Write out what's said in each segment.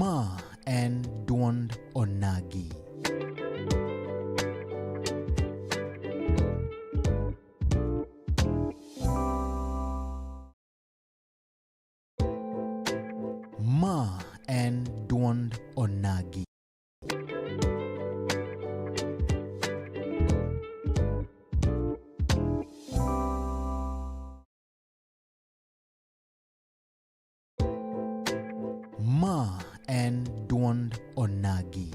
Ma en duond onagi. Ma en duond onagi. Ma en duond onagi.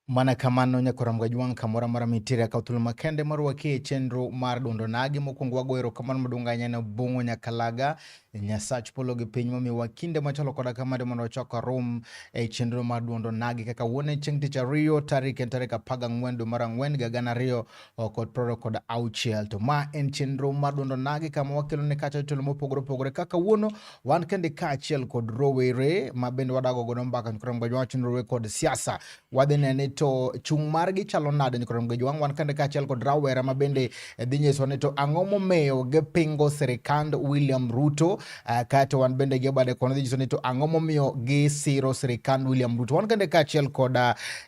Mana kamano nyakwar Mgajwang' kamoro amora mintiere akaw thuolo makende mar rwaki e chenro mar duond onagi. Mokwongo wago erokamano maduong' ahinya ne Obong'o Nyakalaga, Nyasach polo gi piny momiyowa kinde machalo koda kamande mondo wachak warom e chenro mar duond onagi kaka wuone chieng' tich ariyo tarik en tarik 14 dwe mar ang'wen higa 2026. To ma en chenro mar duond onagi kama wakelo ne kacha jotelo mopogore opogore kaka wuono wan kende kaachiel kod rowere ma bende wadago godo mbaka nyakwar Mgajwang' chenro rowere kod siasa. Wadhi nene to chung' margi chalo nade nyakwar Mgajwang' wan kende kaachiel kod rawera ma bende dhi nyisowa ni to ang'o momiyo gipingo sirikand William Ruto kaeto wan bende gi bade kono dhi nyiso ni to ang'o momiyo gisiro sirikand William Ruto. Wan kende kaachiel kod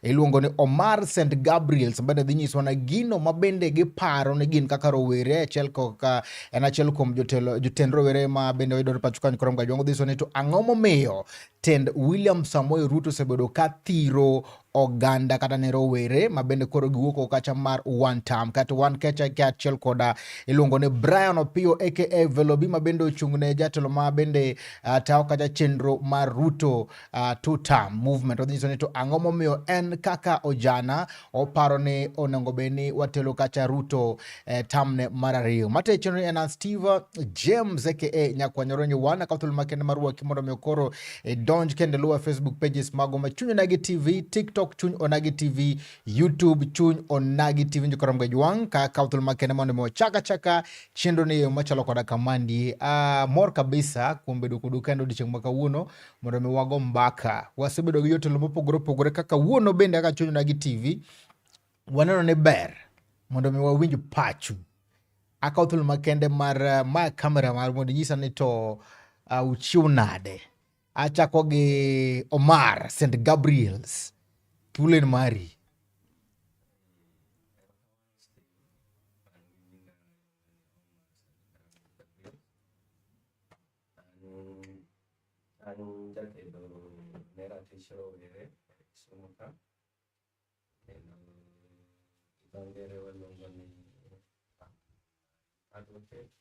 iluongo ni Omar St Gabriels bende dhi nyisowa na gino ma bende giparo ni gin kaka rowere achiel koka en achiel kuom jotelo jotend rowere ma bende oyudore pacho ka nyakwar Mgajwang' dhi nyiso ni to ang'o momiyo tend William Samoei Ruto osebedo ka thiro oganda kata ne rowere ma bende koro giwuok oko kacha mar one term. Kata wan kacha kaachiel koda iluongo ni Brian Opiyo aka Velobi ma bende ochung' ne jatelo ma bende tayo kacha chenro mar Ruto two term movement. Odhi nyiso ni to ang'o momiyo en kaka ojana oparo ni onego bed ni watelo kacha Ruto term ne mar ariyo. Mate chenro en an Steve James aka Nyakwanyoro wan akaw thuolo makende mar rwaki mondo mi koro idonj kendo luwa Facebook pages mago ma Chuny Onagi TV, TikTok Chuny Onagi TV, YouTube Chuny Onagi TV njikoro Mgajwang' ka akaw thuolo makende mondo mi wachak achaka chenro ni e yo machalo koda kamandi. Mor kabisa kuom bedo kodu kendo odiochieng' ma kawuono mondo mi wago mbaka. Wasebedo gi jotelo mopogore opogore kaka wuono bende kaka Chuny Onagi TV waneno ni ber mondo mi wawinj pachu. Akawo thuolo makende mar ma kamera mar mondo inyisa ni to uchiw nade. Achako gi Omar St Gabriels. Thuolo en mari. An jakedo ne ratich rowere e Kisumu ka. Kendo gi dho ngere waluongo ni advocate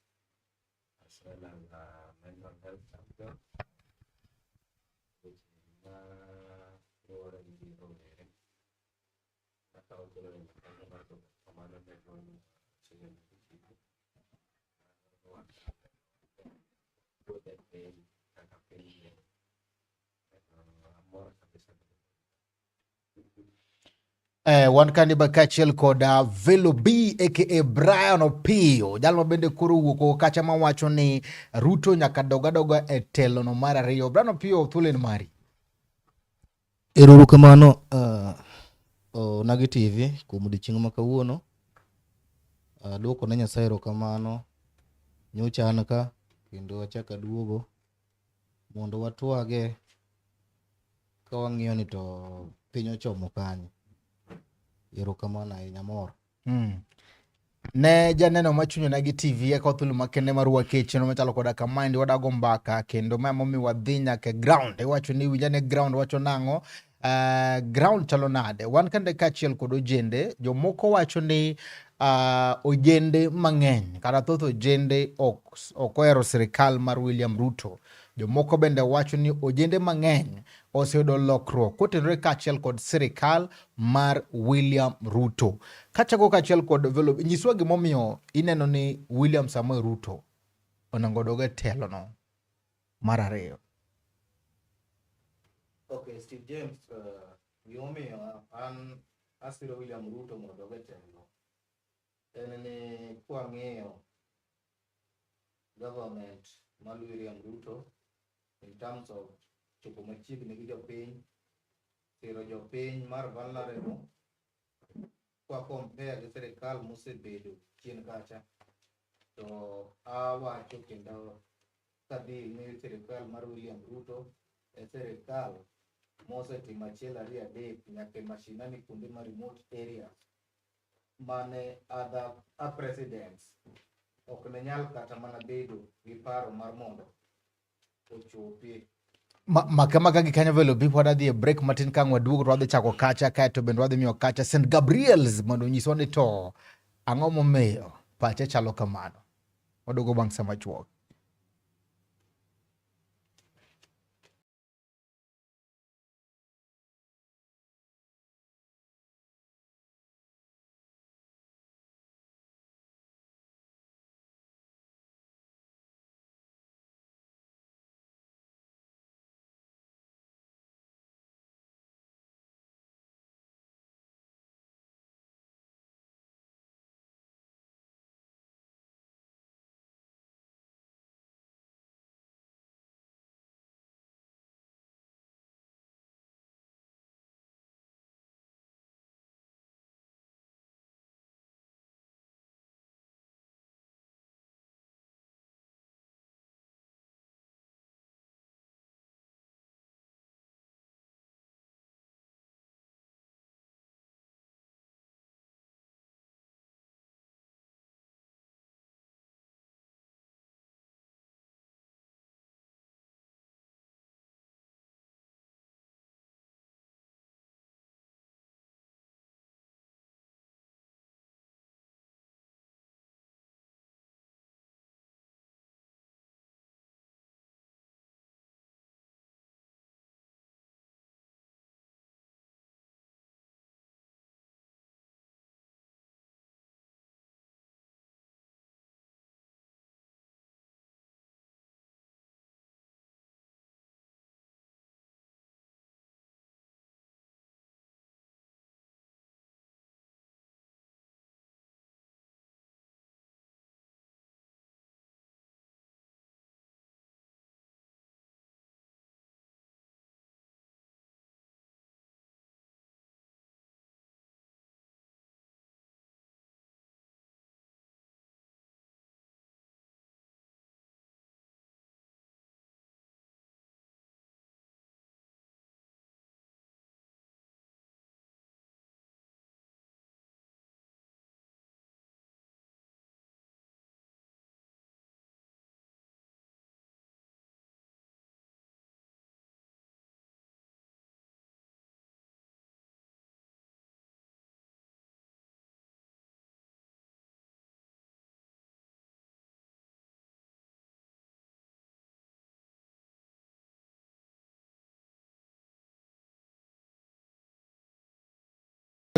as well as a mental health champion. Weche ma luwore gi rowere. Akawo thuolo ni makende mar goyo erokamano ne wuon Chuny Onagi TV. Wuoth e piny kaka piny ni. Amor kabisa. Wan kani ba kaachiel kod Velo B aka Brian Opiyo, jal ma bende koro owuok oko kacha mawacho ni Ruto nyaka dog adoga e telo no mar ariyo. Brian Opiyo, thuolo en mari. Ero uru kamano Onagi TV kuom odiochieng' ma kawuono. Aduoko ne Nyasaye erokamano. Nyocha an ka kendo achako aduogo mondo watwage ka wang'iyo ni to piny ochomo kanye. Erokamano ahinya amor. Ne janeno ma Chuny Onagi TV eka thuolo makende mar rwaki e chenro machalo koda kamaendi wadago mbaka kendo ma emomiyo wadhi nyaka e ground. Iwacho ni winj ane ground wacho nang'o? Ground chalo nade? Wan kende kaachiel kod ojende, jomoko wacho ni ojende mang'eny kata thoth ojende ok ohero sirikal mar William Ruto. Jomoko bende wacho ni ojende mang'eny oseyudo lokruok kotenore kaachiel kod sirikal mar William Ruto. Kachako kaachiel kod Velo, nyiswa gimomiyo ineno ni William Samoei Ruto onego odog e telono mar ariyo. Okay, Steve James, gimomiyo an asiro William Ruto mondo odog e telo en ni kwang'iyo government mar William Ruto in terms of chopo machiegni gi jopiny, siro jopiny mar vulnerable, kwa compare gi sirikal mosebedo chien kacha, to awacho kendo kadhi ni sirikal mar William Ruto e sirikal mosetimo achiel ariyo adek nyaka e mashinani kuonde ma remote areas mane other presidents ok ne nyal kata mana bedo gi paro mar mondo ochopi. Maka maka gi kanyo Velo B pod adhi e break matin ka ang' waduogo to wadhi chako kacha kaeto bende wadhi miyo kacha St Gabriels mondo onyiswa ni to ang'o momiyo pache chalo kamano. Waduogo bang' sa machuok.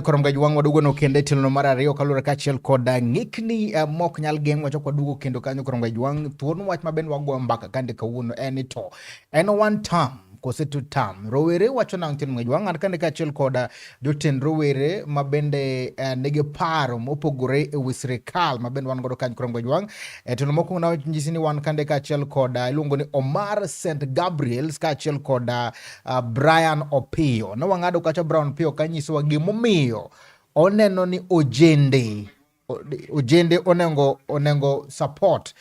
Nyokorom Gajwang' waduogo no kendo e tielo mar ariyo kaluwore kaachiel kod ng'ikni mok nyal geng' wachak waduogo kendo kanyo Nyokorom Gajwang' thuon wach ma bende wagoyo mbaka kande kawuono en ni to en one term kose two term. Rowere wacho nang'o tielo Gajwang' an kande kaachiel kod jotend rowere ma bende nigi paro mopogore e wi sirikal ma bende wan godo kanyo Nyokorom Gajwang'. E tielo mokwongo nawanyisi ni wan kande kaachiel kod iluongo ni Omar St Gabriels kaachiel kod Brian Opiyo. Ne wang'ado kacha Brian Opiyo kanyisowa gimomiyo oneno ni ojende ojende onego onego support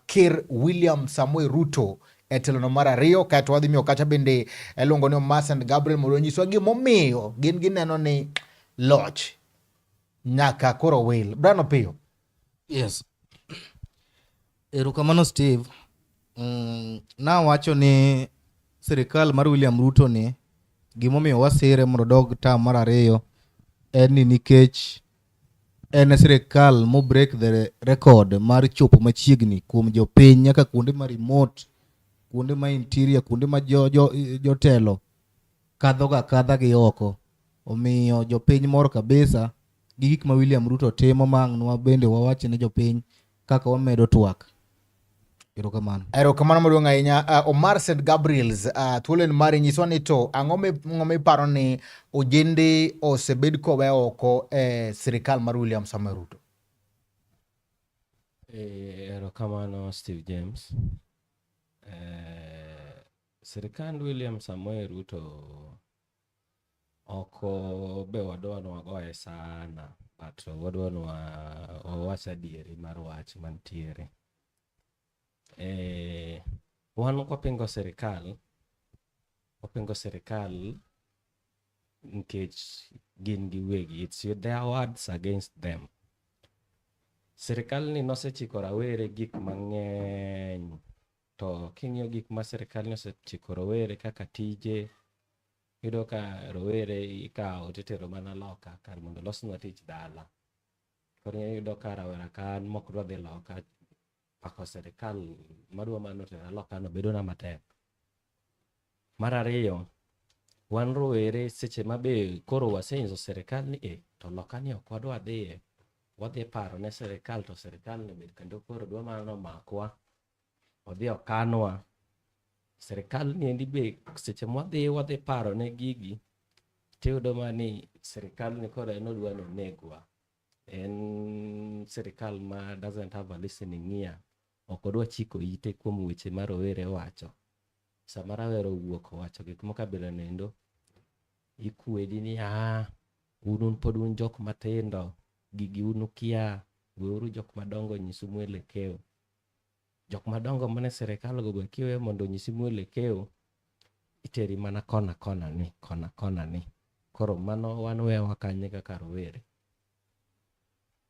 Ker William Samoei Ruto e telono mar ariyo. Kaeto wadhi miyo kacha bende iluongo ni Omar St Gabriel mondo onyiswa gimomiyo gin gineno ni loch nyaka koro wil. Brian Opiyo. Yes. Erokamano Steve. Nawacho ni sirikal mar William Ruto ni gimomiyo wasire mondo odog term mar ariyo en ni nikech en e sirikal mo break the record mar chopo machiegni kuom jopiny nyaka kuonde ma remote, kuonde ma interior, kuonde ma jotelo kadhoga akadha gi oko. Omiyo jopiny mor kabisa gi gik ma William Ruto timo ma ang' nwa bende wawach ne jopiny kaka wamedo twak. Erokamano. Erokamano maduong' ahinya. Omar St Gabriels, thuolo en mari, nyiswa ni to ang'o miparo ni ojende osebed kowe oko e sirikal mar William Samoei Ruto? Erokamano Steve James. Sirikand William Samoei Ruto oko be wadwa ni wagoye sana, but wadwa ni wawach adieri mar wach mantiere. Wan kwapingo sirikal, wapingo sirikal nikech gin giwegi, it's their words against them. Sirikal ni nosechiko rawere gik mang'eny, to king'iyo gik ma sirikal ni osechiko rowere kaka tije, iyudo ka rowere ikawo titero mana loka kar mondo olosnwa tich dala. Koro iyudo ka rawera ka an mok dwa dhi loka, pako sirikal madwa mana otera loka no bedona matek. Mar ariyo, wan rowere seche ma be koro wasenyiso sirikal ni to loka ni ok wadwa dhiye, wadhi paro ne sirikal to sirikal ni be kendo koro dwa mana nomakwa, odhi okanwa. Sirikal ni endi be seche mwadhi wadhi paro ne gigi, tiyudo mana ni sirikal ni koro en odwa ni onegwa. En sirikal ma doesn't have a listening ear. Ok odwa chiko ite kuom weche ma rowere wacho. Sama rawera owuok owacho gik moko kabila noendo, ikwedi ni un pod un jok matindo, gigi un ukia, weuru jok madongo onyisu mwelekeo. Jok madongo mane sirikal go be kiweyo mondo onyisi mwelekeo, iteri mana kona kona ni, kona kona ni. Koro mano wan wewa kanye kaka rowere.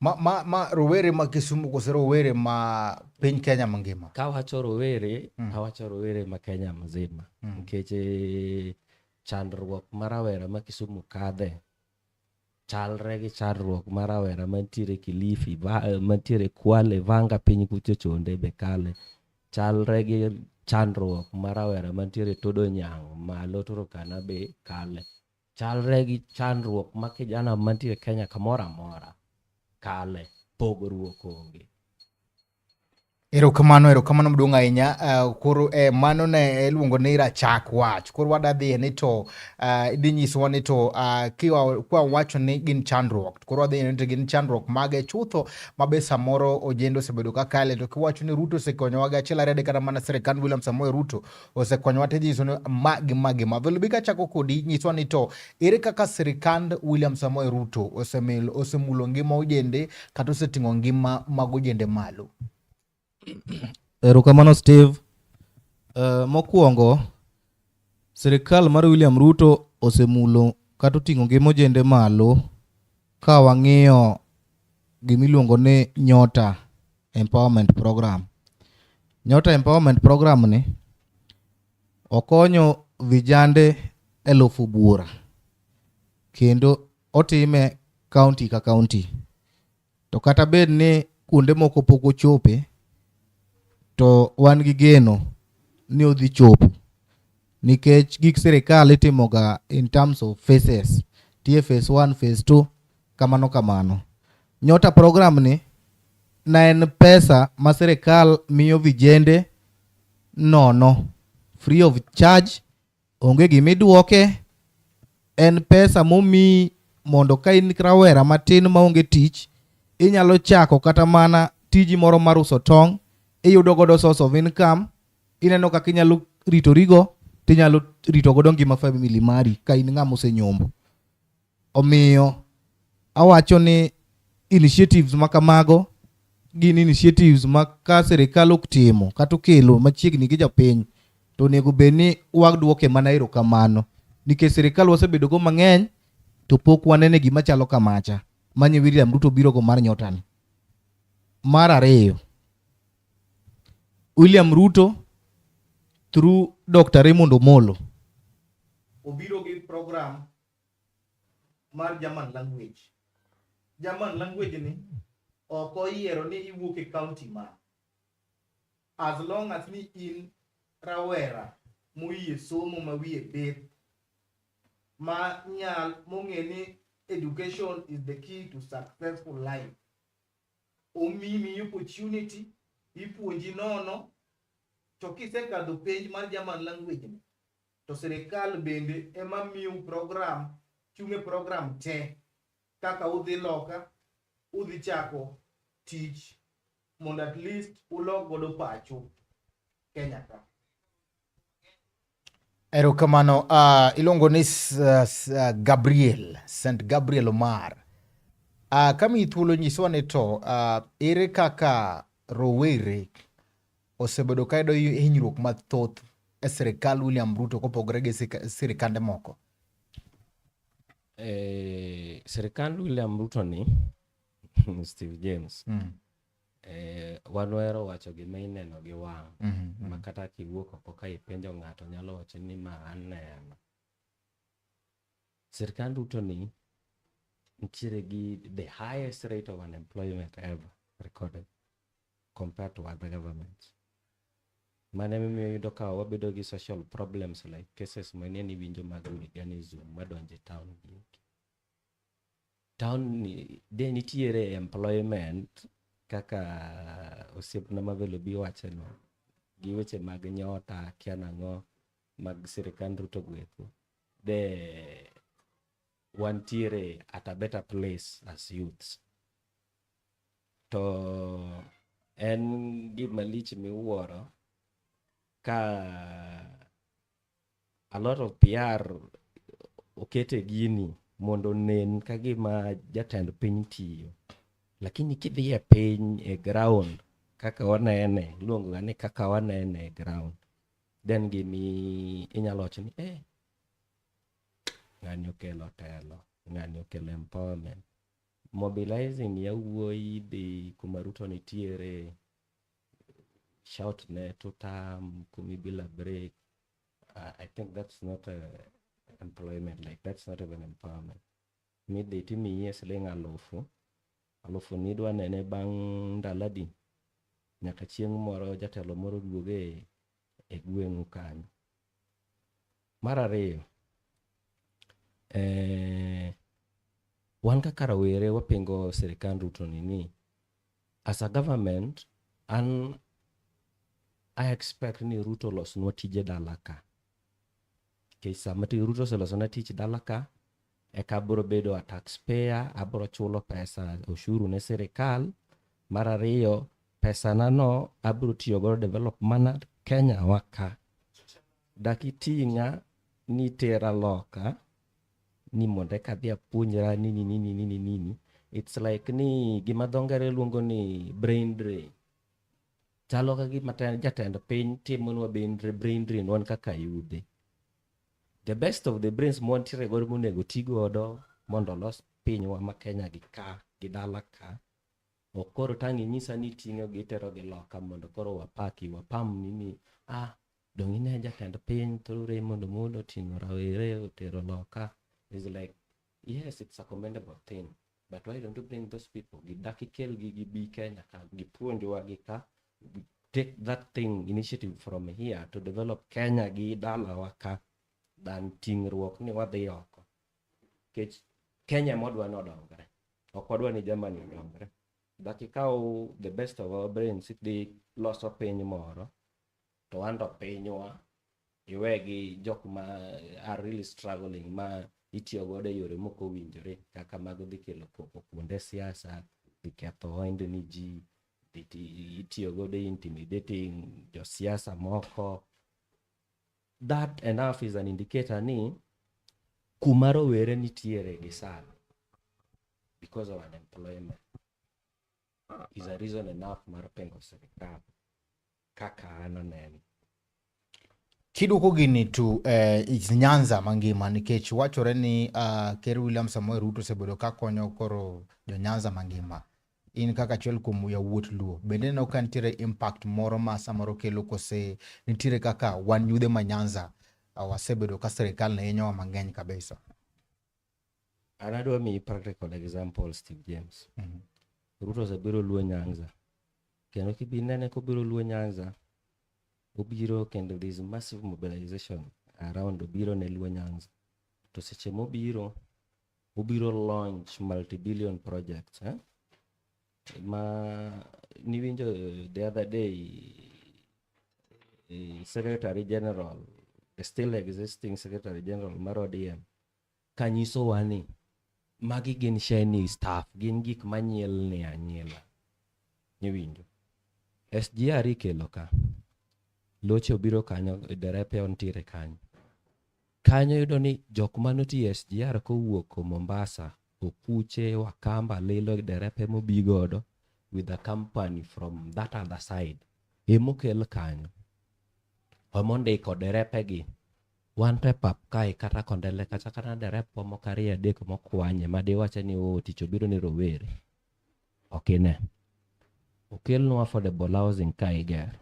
Ma rowere ma Kisumu kose rowere ma piny Kenya mangima? Kawacho rowere, awacho rowere ma Kenya mzima. Nikech chandruok ma rawera ma Kisumu kadhe chalre gi chandruok ma rawera mantiere Kilifi, mantiere Kwale, Vanga piny kucho chonde be kale. Chalre gi chandruok ma rawera mantiere Todo Nyang' malo Turkana be kale. Chalre gi chandruok ma kijana mantiere Kenya kamoro amora kale, pogruok onge. Erokamano, erokamano maduong' ahinya. Koro mano ne iluongo ni rachak wach. Koro wadwa dhiye ni to idhi nyisowa ni to kwa wacho ni gin chandruok. Koro wadhi ni to gin chandruok mage chutho ma be samoro ojende osebedo ka kale. To kiwacho ni Ruto osekonyowa gi achiel ariyo adek kata mana sirikand William Samoei Ruto osekonyowa to inyiso ni ma gi ma gi ma. Velubi kachako kodi nyiswa ni to ere kaka sirikand William Samoei Ruto osemulo ngima ojende kata oseting'o ngima mag ojende malo? Erokamano Steve. Mokwongo, sirikal mar William Ruto osemulo kata oting'o ngima ojende malo ka wang'iyo gimiluongo ni Nyota Empowerment Program. Nyota Empowerment Program ni okonyo vijande 8,000 kendo otime kaunti ka kaunti. To kata bed ni kuonde moko pok ochope, to wan gi geno ni odhi chopo nikech gik sirikal itimoga in terms of phases. Tie phase 1, phase 2, kamano kamano. Nyota program ni na en pesa ma sirikal miyo vijende nono, free of charge, onge gimiduoke. En pesa momiyi mondo ka in rawera matin maonge tich, inyalo chako kata mana tiji moro mar uso tong', iyudo godo source of income, ineno kaka inyalo ritorigo, tinyalo rito godo ngima family mari ka in ng'ama osenyombo. Omiyo awacho ni initiatives ma kamago gin initiatives ma ka sirikal ok timo kata okelo machiegni gi jopiny to onego bed ni waduoke mana erokamano nikech sirikal wasebedo go mang'eny to pok wanene gima chalo kamacha manye William Ruto biro go mar nyota ni. Mar ariyo, William Ruto through Dr. Raymond Omolo obiro gi program mar German language. German language ni ok oyiero ni iwuok e county ma. As long as ni in rawera moyie somo ma wiye bith ma nyal mong'e ni education is the key to successful life. Omiyi opportunity, ipuonji nono, to kisekadho penj mar German language ni, to sirikal bende ema miyo program, chung' e program te kaka udhi loka, udhi chako tich mondo at least ulok godo pacho Kenya ka. Erokamano. Iluongo ni Gabriel, St. Gabriel Omar. Kamiyi thuolo nyiswa ni to ere kaka rowere osebedo ka yudo hinyruok mathoth e sirikal William Ruto kopogore gi sirikande moko? Sirikand William Ruto ni Steve James wan wahero wacho gima ineno gi wang' ma kata kiwuok oko ka ipenjo ng'ato nyalo wacho ni ma aneno. Sirikand Ruto ni nitiere gi the highest rate of unemployment ever recorded compared to other governments. Mano emomiyo iyudo ka wabedo gi social problems like cases manie iwinjo mag hooliganism madonjo e town gi. Town ni de nitiere employment kaka osiepna Marvel Obi wacho no gi weche mag nyota kia nang'o mag sirikand Ruto goeko de wantiere at a better place as youths. To en gima lich miwuoro ka a lot of PR oket e gini mondo onen ka gima jatend piny tiyo. Lakini kidhi e piny e ground kaka wanene, iluongo ga ni kaka wanene e ground, then gimi inyalo wacho ni ng'ani okelo telo, ng'ani okelo empowerment. Mobilizing yawuoyi dhi kuma Ruto nitiere, shout ne tutam, kumi bila break. I think that's not a employment, like that's not even empowerment. Midhi timiyi siling alufu, alufu ni idwa nene bang' ndalo adi? Nyaka chieng' moro jatelo moro duogo e gweng'u kanyo. Mar ariyo, wan kaka rawere wapingo sirikand Ruto ni as a government, an I expect ni Ruto olosnwa tije dala ka. Nikech sama Ruto oselosona tich dala ka, eka abiro bedo a taxpayer, abiro chulo pesa ushuru ne sirikal. Mar ariyo, pesa na no abiro tiyo godo develop mana Kenya wa ka. Dak iting'a ni itera loka ni mondo eka adhi apuonjra nini nini nini nini. It's like ni gima dho ngere luongo ni brain drain. Chalo ka gima jatend piny timonwa brain drain wan kaka yudhe. The best of the brains mwantiere godo monego ti godo mondo olos pinywa ma Kenya gi ka gi dala ka. Ok koro tang' inyisa ni iting'o gi itero gi loka mondo koro wapaki wapam ni dong' ine jatend piny through Raymond Omolo oting'o rawere otero loka. It's like, yes, it's a commendable thing. But why don't you bring those people? Gidak ikelgi gibi Kenya ka, gipuonjwa gi ka. Take that thing, initiative from here to develop Kenya gi dalawa ka than ting'ruok ni wadhi oko. Nikech Kenya ema wadwa ni odongre. Ok wadwa ni Germany odongre. Dak ikaw the best of our brains idhi loso piny moro to wan to pinywa iwe gi jok ma are really struggling ma itiyo godo e yore mok owinjore kaka mago dhi kelo koko kuonde siasa, dhi ketho ohendni ji, dhi itiyo godo e intimidating josiasa moko. That enough is an indicator ni kuma rowere nitiere gi sani because of unemployment is a reason enough mar pingo sirikal kaka an aneno. Kiduoko gini to Nyanza mangima nikech wachore ni Ker William Samoei Ruto osebedo ka konyo koro jo Nyanza mangima. In kaka achiel kuom yawuot Luo, bende ineno ka nitiere impact moro ma samoro kelo kose nitiere kaka wan yudhe ma Nyanza wasebedo ka sirikal ne hinyowa mang'eny kabisa? An adwa miyi practical example, Steve James. Ruto osebiro Luo Nyanza. Kendo kibinene kobiro Luo Nyanza, obiro kendo there is massive mobilization around obiro ne Luo Nyanza. To seche mobiro, obiro launch multi-billion projects. Eh? Ma niwinjo the other day, Secretary General, the still existing Secretary General mar ODM, kanyisowa ni magi gin shiny stuff, gin gik manyielni anyiela. Niwinjo. SGR ikelo ka. Loche obiro kanyo, derepe ontiere kanyo. Kanyo yudo ni jok manotiyo SGR kowuok Mombasa, Okuche, Wakamba, Lilo, derepe mobi godo with a company from that other side. Emokel kanyo. Emondiko derepe gi. Wan to e pap kae kata Kondele kacha kata derepwa moko ariyo adek mokwanye ma diwache ni oo tich obiro ne rowere. Ok ine. Okelnwa affordable housing ka igero.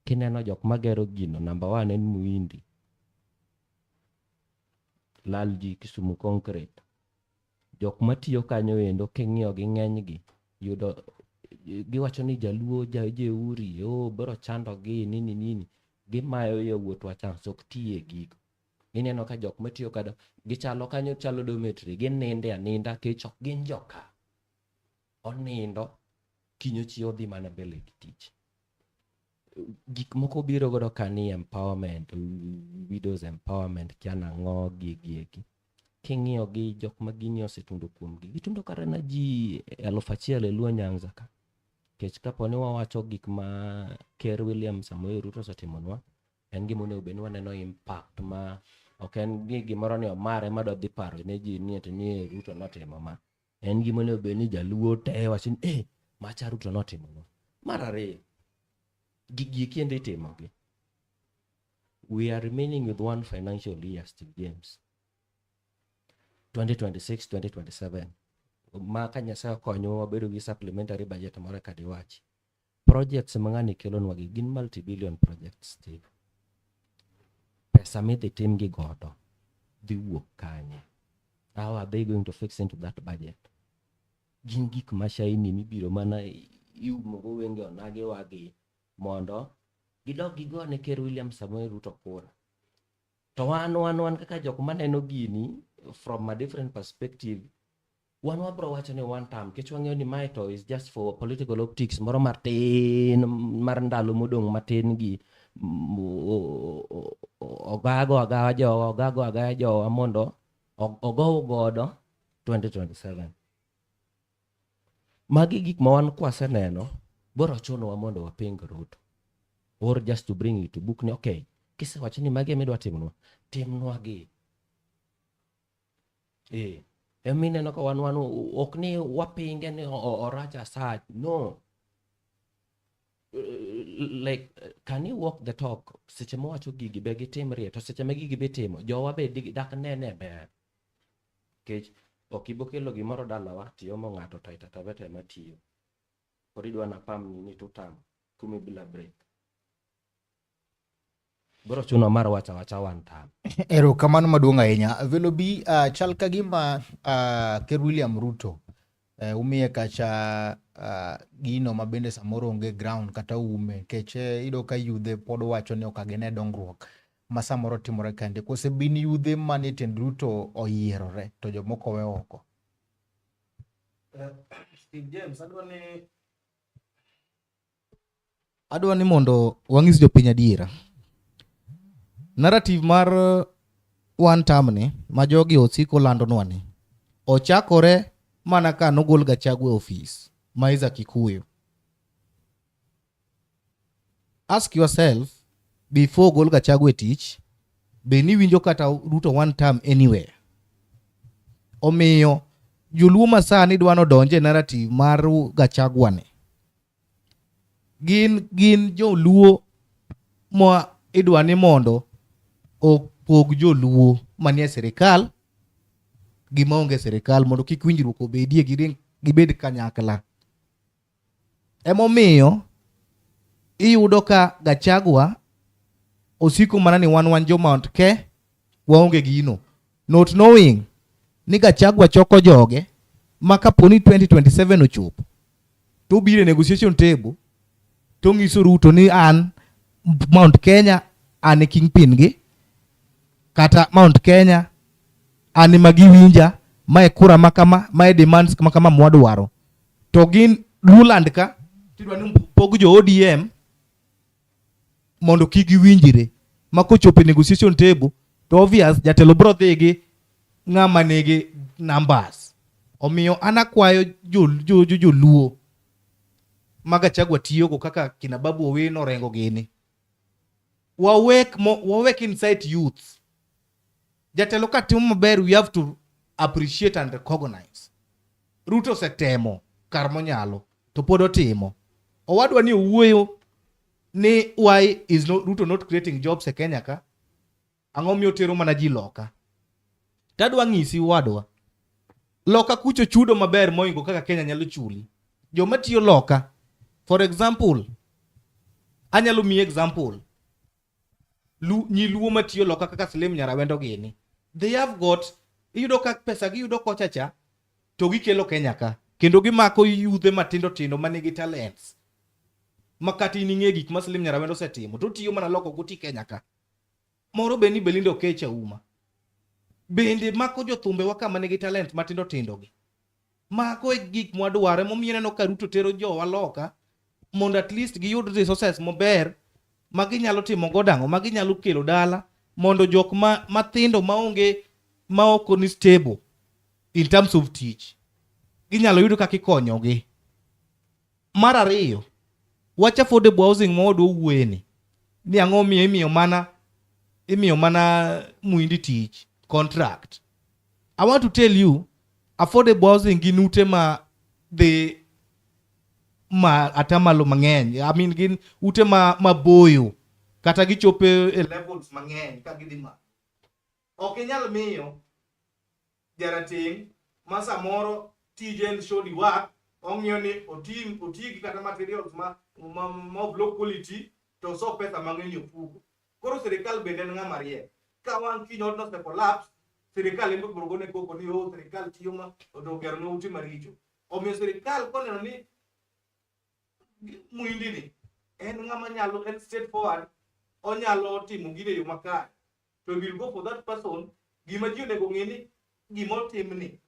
Kineno jok magero gino, number one en Muhindi. Lalji Kisumu Concrete. Jok matiyo kanyo endo king'iyo gi ng'enygi, yudo giwacho ni jaluo jeuri, oh, biro chando gi nini nini. Gimayo yawuotwa chance ok tiye gigo. Ineno ka jok matiyo kada gichalo kanyo chalo dormitory, gininde aninda kech ok gin joka. Onindo, kiny ochiew odhi mana mbele gi tich. Gik moko biro godo ka ni empowerment, widows empowerment, kia nang'o gigi eki. King'iyo gi jok ma gini osetundo kuomgi, gitundo kata na ji 1000 e Luo Nyanza ka. Nikech kapo ni wawacho gik ma Ker William Samoei Ruto osetimonwa, en gima onego bed ni waneno impact ma ok en ni gimoro ni Omar ema dwa dhi paro ne ji ni ati ni Ruto notimo ma. En gima onego bed ni jaluo te wacho ni eh, macha Ruto notimonwa. Mar ariyo, gigi eki endo itimogi. We are remaining with one financial year, Steve James. 2026-2027. Ma ka Nyasaye okonyowa wabedo gi supplementary budget moro ka diwachi. Projects ma ng'ani kelonwa gi gin multi-billion projects, Steve. Pesa midhi timgi godo dhi wuok kanye? How are they going to fix into that budget? Gin gik ma shiny mibiro mana iumo go wenge onagi wagi mondo gidog gigone Ker William Samoei Ruto kura. To wan kaka jok maneno gini from a different perspective, wan wabro wacho ni one term, nikech wang'eyo ni mae to is just for political optics moro matin mar ndalo modong' matin gi ogago agawa jowa, ogago agaya jowa mondo ogow godo 2027. Magi gik ma wan kwaseneno, biro chunowa mondo waping Ruto. Or just to bring it to book ni okay, kisewacho ni magi ema idwa timonwa, timnwa gi. Ema ineno ka wan ok ni wapinge ni orach asach, no. Like, can you walk the talk? Seche mowacho gigi be gitimrie, to seche ma gigi be timo, jowa be dak nene ber. Nikech ok ibo kelo gimoro dalawa tiomo ng'ato Taita Taveta ema tiyo. Koro idwa napam ni tutam kumi bila break. Biro chuno mar wacho awacha one term. Erokamano maduong' ahinya. Velo bi chal ka gima Ker William Ruto umiye kacha gino ma bende samoro onge ground kata ume nikech iyudo ka yudhe pod wacho ni ok gine dongruok. ma samoro timore kende kose bin yudhe manie tiend Ruto oyierore to jomoko we oko? Steve James, adwa ni mondo wang'is jopiny adiera. Narrative mar one term ni ma jogi osiko landonwa ni ochakore mana ka nogol Gachagua e ofis ma is a Kikuyu. Ask yourself before ogol Gachagua e tich, be niwinjo kata Ruto one term anywhere? Omiyo joluo ma sani dwa nodonje e narrative mar Gachagua ni gin joluo ma idwa ni mondo opog joluo manie sirikal gi maonge sirikal mondo kik winjruok obedie giring gibed kanyakla. Emomiyo iyudo ka Gachagua osiko mana ni wan jo Mount Ke waonge gino. Not knowing ni Gachagua choko joge ma kapo ni 2027 ochopo to obiro e negotiation table to ng'iso Ruto ni an Mount Kenya an e kingpin gi kata Mount Kenya an ema giwinja mae kura ma kama mae demands ma kama mwadwaro to gin Luland ka tidwa ni pog jo ODM mondo kik giwinjre ma kochopo e negotiation table to obvious jatelo bro dhi gi ng'ama nigi numbers. Omiyo an akwayo joluo ma Gachagua tiyogo kaka kina Babu Owino Orengo gini wawek incite youth. Jatelo ka timo maber we have to appreciate and recognize. Ruto osetemo kar monyalo to pod otimo. Owadwa ni owuoyo ni why is no, Ruto not creating jobs e Kenya ka? Ang'o miyo tero mana ji loka? Tadwa ng'isi wadwa. Loka kucho chudo maber moingo kaka Kenya nyalo chuli. Joma tiyo loka, for example, anyalo miyi example. Nyi luo matiyo loka kaka Slim Nyarawendo gini. They have got, iyudo ka pesa giyudo kocha cha, to gikelo Kenya ka. Kendo gimako yudhe matindo tindo manigi talents. Ma kata in ing'e gik ma Slim Nyarawendo osetimo, to otiyo mana loko goti Kenya ka. Moro be ni Belinda Okech Auma. Bende mako jothumbe wa kama nigi talent matindo tindo gi. Mago e gik mwadwaro emomiyo ineno ka Ruto tero jowa loka mondo at least giyud resources maber ma ginyalo timo godo ang'o ma ginyalo kelo dala mondo jok ma mathindo maonge ma ok ni stable in terms of tich ginyalo yudo kaka ikonyogi. Mar ariyo, wach affordable housing ma wadwa wuoye ni, ni ang'o miyo imiyo mana muhindi tich contract. I want to tell you affordable housing gin ute ma dhi ma atamalo mang'eny. I mean gin ute ma maboyo kata gichopo e levels mang'eny ka gidhi malo. Ok inyal miyo jarateng' ma samoro tije en shoddy work ong'iyo ni otim oti gi kata materials ma of low quality to oso pesa mang'eny e ofuko. Koro sirikal bende en ng'ama riek. Ka wang' kiny odno ose collapse, sirikal ema biro gone koko ni oh sirikal tiyo ma to ogeronwa ute maricho. Omiyo sirikal koneno ni muhindi ni en ng'ama nyalo en straightforward onyalo timo gino e yo makare to will go for that person. Gima ji onego ng'e ni gima otimni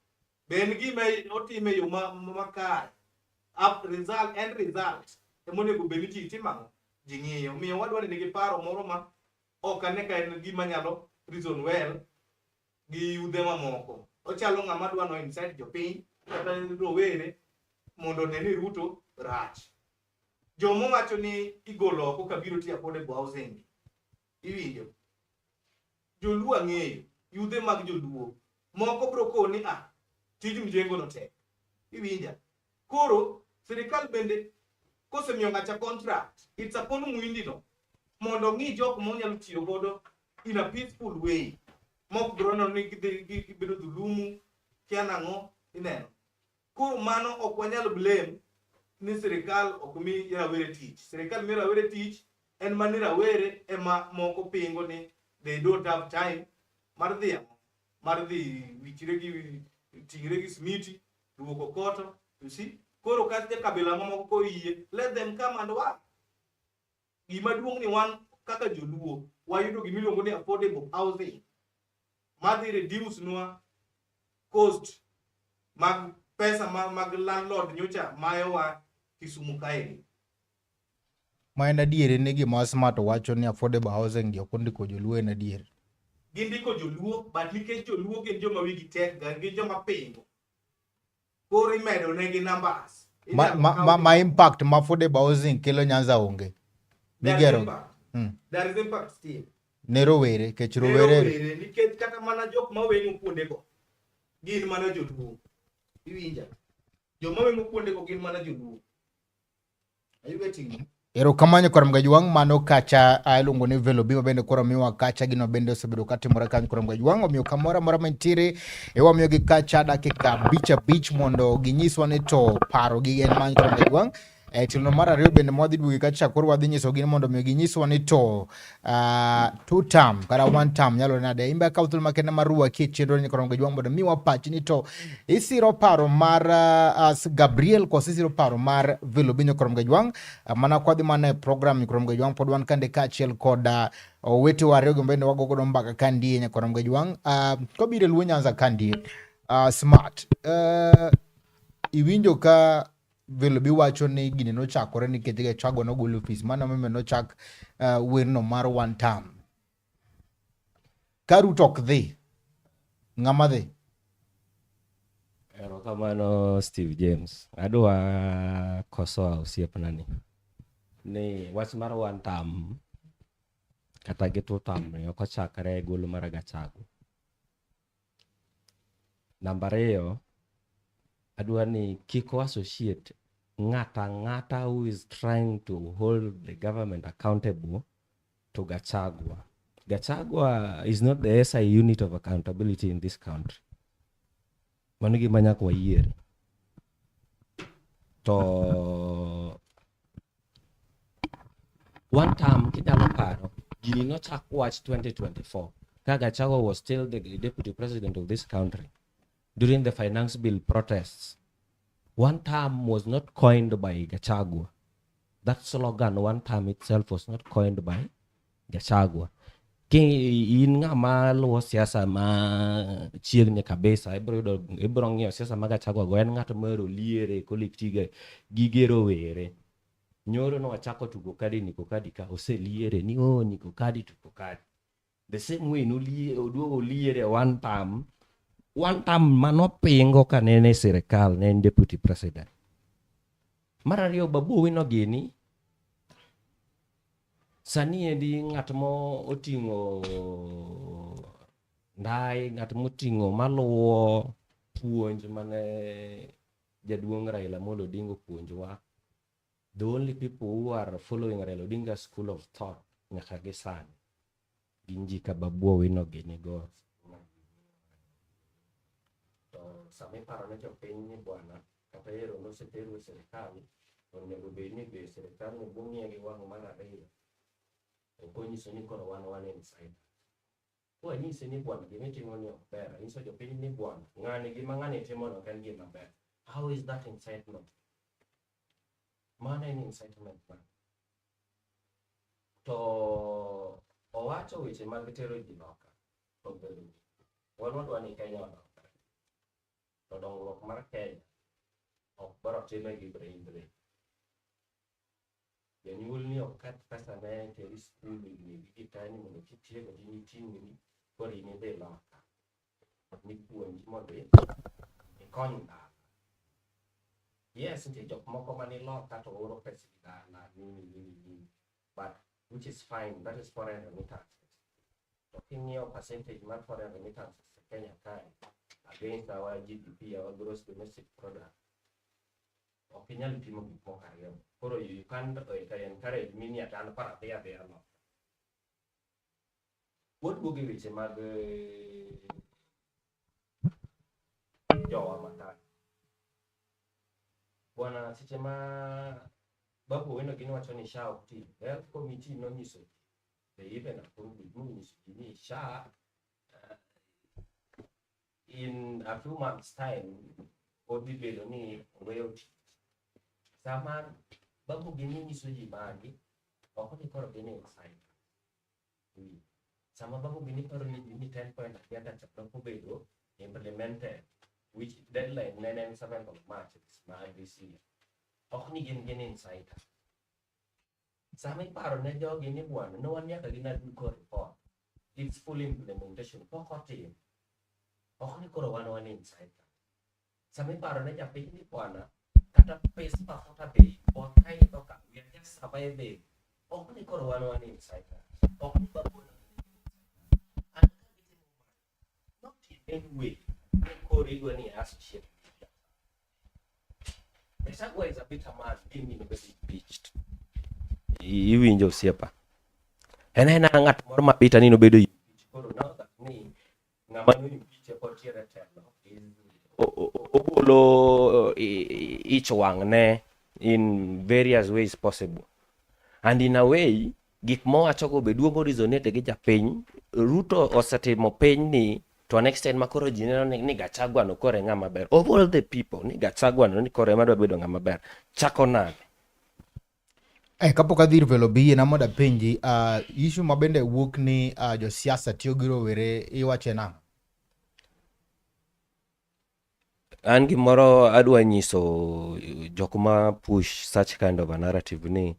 be en gima otime e yo makare up result end result ema onego bed ni ji timo ang'o ji ng'iyo. Omiyo wadwa ni nigi paro moro ma ok ane ka en gima nyalo reason well gi yudhe mamoko. Ochalo ng'ama dwa no incite jopiny kata rowere mondo one ni Ruto rach. Joma wacho ni igolo oko ka biro tiyo affordable housing iwinjo joluo ang'eyo yudhe mag joluo moko bro koni ah tij mjengo no tek iwinja. Koro sirikal bende kosemiyo ng'acha contract it's upon muhindi no mondo ong'i jok monyalo tiyo godo in a peaceful way mok bro neno ni gibedo dhulumu kia nang'o ineno. Koro mano ok wanyal blame ni sirikal ok mi rawere tich. Sirikal miyo rawere tich en mana ni rawere ema moko pingo ni they don't have time mar dhi ang'o mar dhi wichre gi ting're gi smiti luoko koto you see. Koro ka kabila mamoko koyie let them come and work. Gima duong' ni wan kaka joluo Wayudo gima iluongo ni affordable housing madhi reduce nwa cost mag pesa mag landlord nyocha mayowa Kisumu kaeni. Ma en adier ni gima Smart wacho ni affordable housing gi ok ondiko joluo en adier. Gindiko joluo, but nikech joluo gin joma wigi tek ga, gin joma pingo. Koro imedo negi numbers. Ma impact ma affordable housing kelo Nyanza onge. Migero. There is impact still. Ne rowere, kech rowere. Nikech kata mana jok ma weng'o kuondego gin mana joluo. Iwinja? Joma weng'o kuondego gin mana joluo. Are you getting me? Erokamano koro Mgajwang' mano kacha iluongo ni Velo Bima bende koro miwa kacha gino bende osebedo katimore kanyo koro Mgajwang' omiyo kamoro amora mantiere wamiyogi kacha dakika 5 5 mondo ginyiswa ni to paro gi en many koro Mgajwang'. Tielo mar ariyo bende mwadhi duogi kacha koro wadhi nyisogi ni mondo omiyo ginyiswa ni to two term kata one term nyalo nade. Imbe akawo thuolo makende mar rwaki e chenro ni koro Mgajwang' mondo miwa pachi ni to isiro paro mar Gabriel koso isiro paro mar Velo Binyo koro Mgajwang'. Mana kwadhi mana e program koro Mgajwang' pod wan kande kaachiel kod owetewa ariyo go bende wago godo mbaka ka ndie nyakoro Mgajwang'. Kobiro e Luo Nyanza ka ndie Smart, iwinjo ka Velobi wacho ni gini nochakore nikech Gachagua nogolo ofis, mano emomiyo nochak werno mar one term. Ka Ruto ok dhi, ng'ama dhi? Erokamano Steve James. Adwa kosoa osiepna ni ni wach mar one term kata gi two term ni ok ochakre e golo mar Gachagua. Namba ariyo, adwa ni kik wa associate ng'ata ang'ata who is trying to hold the government accountable to Gachagua. Gachagua is not the SI unit of accountability in this country. Mano gima nyaka wayiere. To one term kinyalo paro, gini nochak wach 2024 ka Gachagua was still the deputy president of this country during the finance bill protests. One term was not coined by Gachagua. That slogan, one term itself, was not coined by Gachagua. Ki in ng'ama luwo siasa ma chiegni kabisa, ibiro yudo, ibiro ng'iyo siasa ma Gachagua go, en ng'at mohero liere kolektiga gige rowere. Nyoro nowachako tugo kadi niko kadi ka oseliere ni oh niko kadi tugo kadi. The same way nolie oduogo oliere one term, one term manopingo ka ne en e sirikal, ne en deputy president. Mar ariyo, Babu Owino gini sani endi ng'at mo oting'o ndai, ng'at moting'o maluwo puonj mane jaduong' Raila Amolo Odinga opuonjowa. The only people who are following Raila Odinga school of thought nyaka gi sani gin ji ka Babu Owino gini go. To sama iparo ne jopiny ni bwana kata ero noseteru e sirikal, onego bed ni be sirikal ni bung'iye gi wang' mar ariyo. Ok onyiso ni koro wan wan inside. Kwanyise ni bwana gima itimo ni ok ber, anyiso jopiny ni bwana ng'ani gima ng'ani timo no ok en gima ber. How is that incitement? Mano en incitement man. To owacho weche mag tero ji loka. Wan wadwa ni Kenya odongre. To dongruok mar Kenya ok biro time gi bravery. Janyuol ni ok keth pesa ne teri skul higni gi gitani mondo kitieko to in iting'ri koro in idhi loka. Nipuonji mondo ikony dala. Yes, nitie jok moko mani loka to oro pesgi dala nini nini nini. But which is fine, that is foreign remittances. To king'iyo percentage mar foreign remittances e Kenya kae against our GDP, our gross domestic product, ok inyal pimo gik moko ariyo. Koro you can't encourage me ni ati an koro adhi adhiya loka. Waduogo e weche mag jowa maka. Bwana seche ma Babu Owino gini wacho ni SHA ok ti, Health Committee nonyiso ji, they even approved it, monyiso ji ni SHA in a few months time odhi bedo ni oweyo tich. Sama Babu gini nyiso ji magi, ok ni koro gin inside. wi. Sama Babu Gini paro ni ji ni 10 point agenda cha pok obedo implemented, which deadline ne en 7th of March mar this year. Ok ni gin gin insider. Sama iparo ne jogi ni bwana, ne wan nyaka gi Naduko report. Its full implementation pok otim. Ok ni koro wan wan insider. Sama iparo ne japiny ni bwana, kata pes mafuta bei ok kaidho ka, we are just surviving. Ok ni koro wan wan insider. Ok ni babu and ka gitimo ma, not in any way ni koro idwa ni associate. Gachagua is a bitter man being impeached. Iwinjo osiepa. En aena ng'at moro ma bitter ni nobedo impeached. Koro now that ni ng'ama no impeach pod tiere telo ogolo ich wang'ne in various ways possible. And in a way, gik mowachogo be duogo resonate gi japiny. Ruto osetimo piny ni to an extent ma koro ji neno ni Gachagua no koro e ng'ama ber. Of all the people, ni Gachagua no ni koro ema dwa bedo ng'ama ber. Chako nade? Eh, kapok adhi ir Velo Biye na mondo apenji issue ma bende wuok ni josiasa tiyo gi rowere iwache nang'o? An gimoro adwa nyiso jok ma push such kind of a narrative ni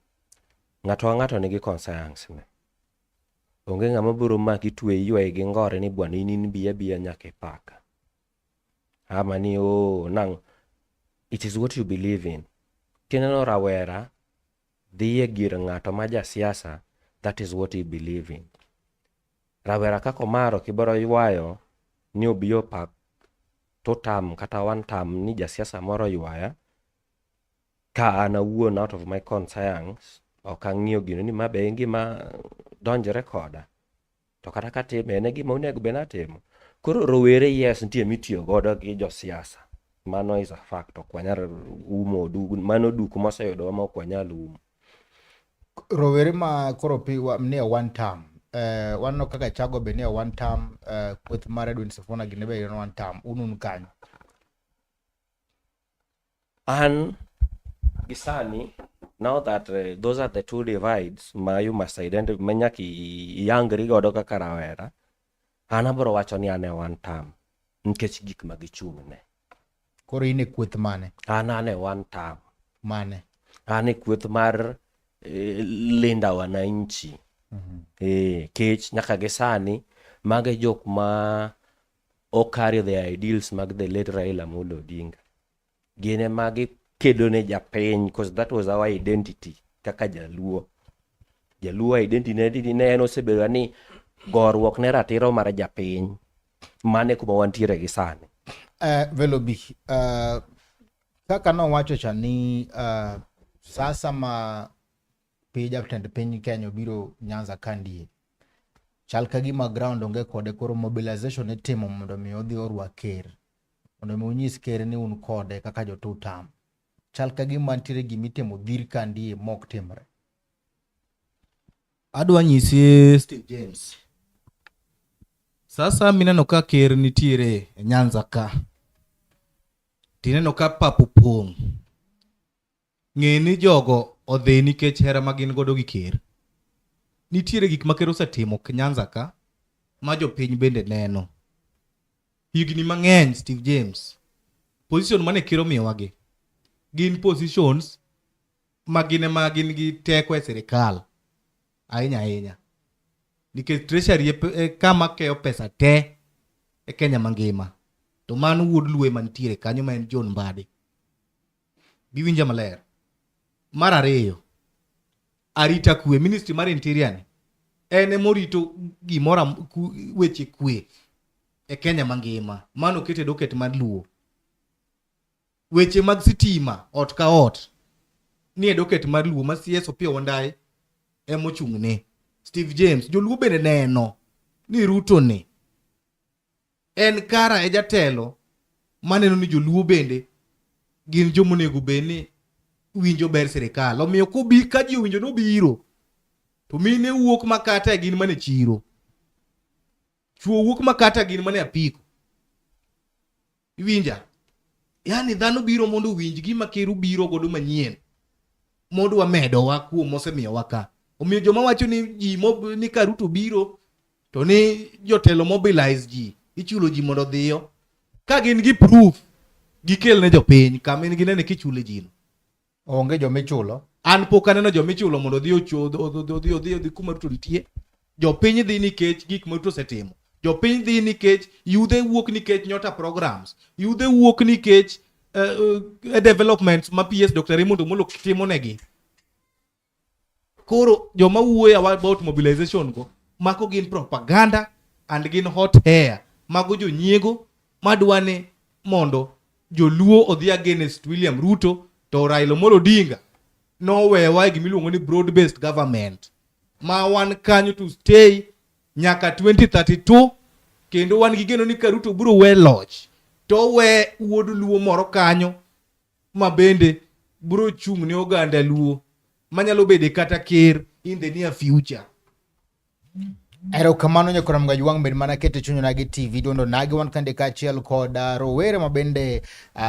ng'ato ka ng'ato nigi conscience ne. Onge ng'ama biro maki tweyi ywayi gi ngore ni bwana in in bi abiya nyaka e paka. Ama ni oh nang' it is what you believe in. Kineno rawera dhi e gir ng'ato ma jasiasa, that is what he believe in. Rawera kaka Omar ok ibiro ywayo ni obi opak two term kata one term ni jasiasa moro oywaya ka an awuon out of my conscience ok ang'iyo gino ni ma be en gima donjre koda. To kata katime en e gima onego bed ni atimo. Koro rowere yes nitie mitiyo godo gi josiasa. Mano is a fact ok wanyal umo mano duk moseyudowa ma ok wanyal umo. Rowere ma koro nie one term waneno kaka Gachagua be nie one term kweth mar Edwin Sifuna gini be en one term un un kanyo. An gi sani now that those are the two divides ma you must identify ma nyaka iyangri godo kaka rawera an abiro wacho ni an e one term nikech gik ma gichung'ne. Koro in e kweth mane? An e one term. Mane? An e kweth mar Linda Wananchi. Kech nyaka gi sani mago e jok ma o carry the ideals mag the late Raila Amolo Odinga. Gin ema gikedo ne japiny because that was our identity kaka jaluo. Jaluo identity ne en osebedo ni goruok ne ratiro mar japiny. Mano e kuma wantiere gi sani. Velo B, kaka nowacho cha ni sasa ma piny jatend piny Kenya obiro Nyanza kandie chal ka gima ground onge kode koro mobilization itimo mondo mi odhi orwak ker mondo mi unyis ker ni un kode kaka jo two term. Chal ka gima nitiere gimitimo dhir kandie mok timre. Adwa nyisi Steve James. Sasa mineno ka ker nitiere e Nyanza ka. Tineno ka pap opong'. Ng'e ni jogo odhi nikech hera ma gin godo gi ker. Nitiere gik ma ker osetimo Nyanza ka ma jopiny bende neno. Higni mang'eny Steve James. Position mane ker omiyowagi gin positions ma gin ema gin gi teko e sirikal ahinya ahinya. Nikech treasury e kama keyo pesa te e Kenya mangima. To mano wuod Luo ema nitiere kanyo ma en John Mbadi. Biwinja maler. Mar ariyo, arita kwe, ministry mar interior ni en emorito gimoro weche kwe e Kenya mangima. Mano okete docket mar Luo. Weche mag sitima ot ka ot ni e docket mar Luo ma CS Opiyo Wandayi emochung'ne. Steve James, joluo bende neno ni Ruto ni en kara e jatelo maneno ni joluo bende gin jomonego bed ni winjo ber sirikal. Omiyo kobi ka ji owinjo ni obiro to mine wuok makata gin mana e chiro. Chuo wuok makata gin mana e apiko. Iwinja? Yaani dhano biro mondo owinj gima ker obiro godo manyien modwa medowa kuom mosemiyowa ka. Omiyo joma wacho ni ji ni ka Ruto biro to ni jotelo mobilize ji, ichulo ji mondo odhiyo. Ka gin gi proof, gikel ne jopiny kama in ginene kichule ji no. Onge joma ichulo. An pok aneno joma ichulo mondo odhi odhi odhi odhi kuma Ruto nitie. Jopiny dhi nikech gik ma Ruto osetimo. Jopiny dhi nikech yudhe wuok nikech Nyota programs. Yudhe wuok nikech developments ma PS Dr. Raymond Omolo timo negi. Koro joma wuoyo about mobilization go mako gin propaganda and gin hot air. Mago jonyiego madwa ni mondo joluo odhi against William Ruto to Raila Amolo Odinga nowewa e gimiluongo ni broad based government ma wan kanyo to stay nyaka 2032 kendo wan gi geno ni ka Ruto biro we loch to we wuod luo moro kanyo ma bende biro chung' ne oganda luo manyalo bede kata ker in the near future. Erokamano nyakora Mgaj Wang' bed mana kete chuny Onagi TV duondo Onagi wan kande kaachiel kod rowere ma bende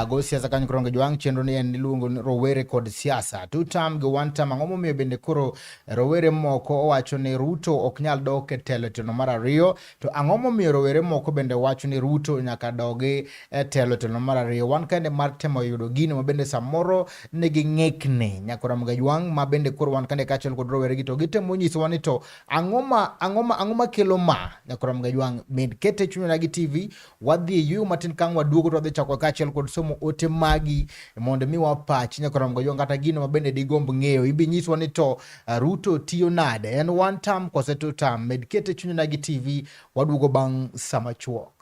go siasa kanyo koro Mgaj Wang' chenro ni en iluongo ni rowere kod siasa. Two term gi one term ang'o momiyo bende koro rowere moko owacho ni Ruto ok nyal dok e telo e tielo mar ariyo to ang'o momiyo rowere moko bende wacho ni Ruto nyaka dogi e telo e tielo mar ariyo. Wan kende mar temo yudo gino ma bende samoro nigi ng'ikni nyakora Mgaj Wang' ma bende koro wan kande kaachiel kod rowere gi to gitemo nyisowa ni to ang'o ma ang'o ma ang'o ma kelo ma nyakora Mgaj Wang' med kete chuny Onagi TV wadhi e yueyo matin kang' waduogo to wadhi chako kaachiel kod somo ote magi mondo mi wapach nyakora Mgaj Wang' kata gino ma bende digomb ng'eyo ibi nyiswa ni to Ruto tiyo nade en one term kose two term med kete chuny Onagi TV waduogo bang' sama chuok.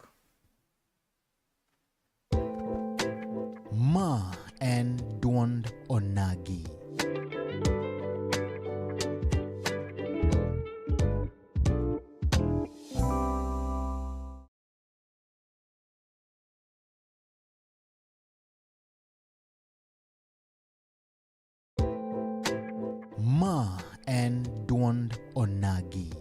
Ma en duond Onagi. Ma en duond Onagi.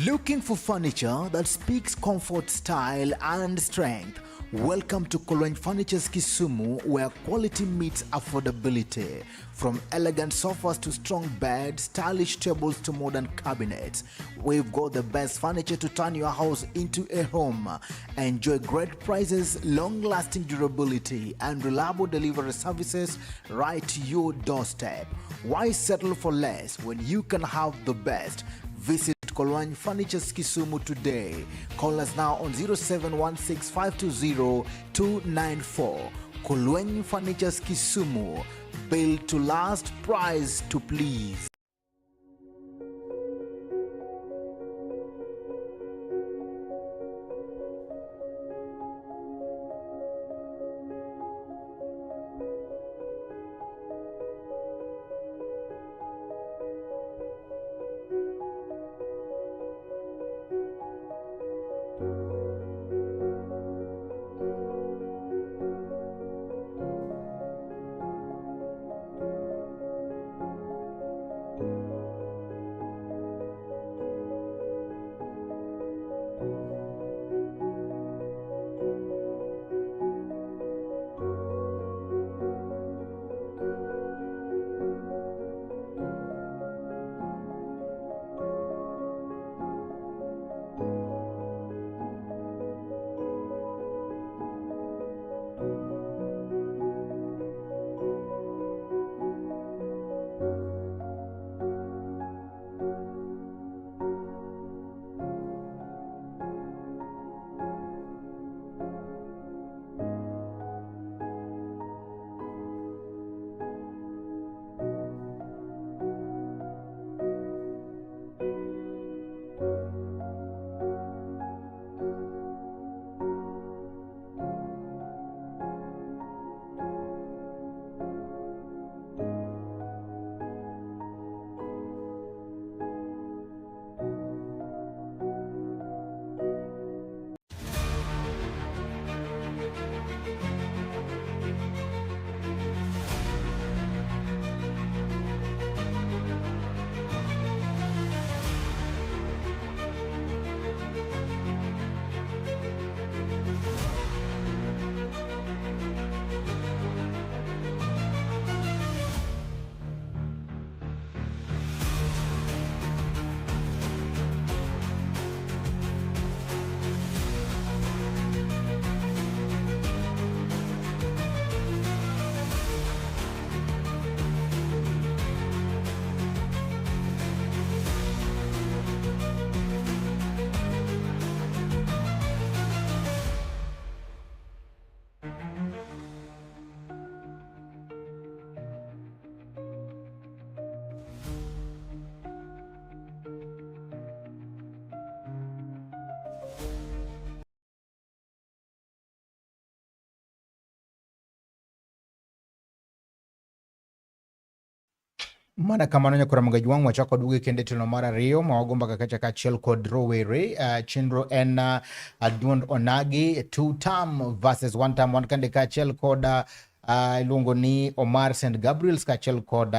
Looking for furniture that speaks comfort, style, and strength? Welcome to Kolweny Furnitures Kisumu, where quality meets affordability. From elegant sofas to strong beds, stylish tables to modern cabinets, we've got the best furniture to turn your house into a home. Enjoy great prices, long-lasting durability, and reliable delivery services right to your doorstep. Why settle for less when you can have the best? Visit Kolwany Furnitures Kisumu today. Call us now on 0716520294. Kolwany Furnitures Kisumu. Built to last, price to please. Mana kamano nyakora Magaji wang' wachako duoge kendo e tielo mar ariyo ma wago mbaka kacha kaachiel kod rowere. Chenro en duond onagi two term versus one term. Wan kande kaachiel kod iluongo ni Omar St Gabriels kaachiel kod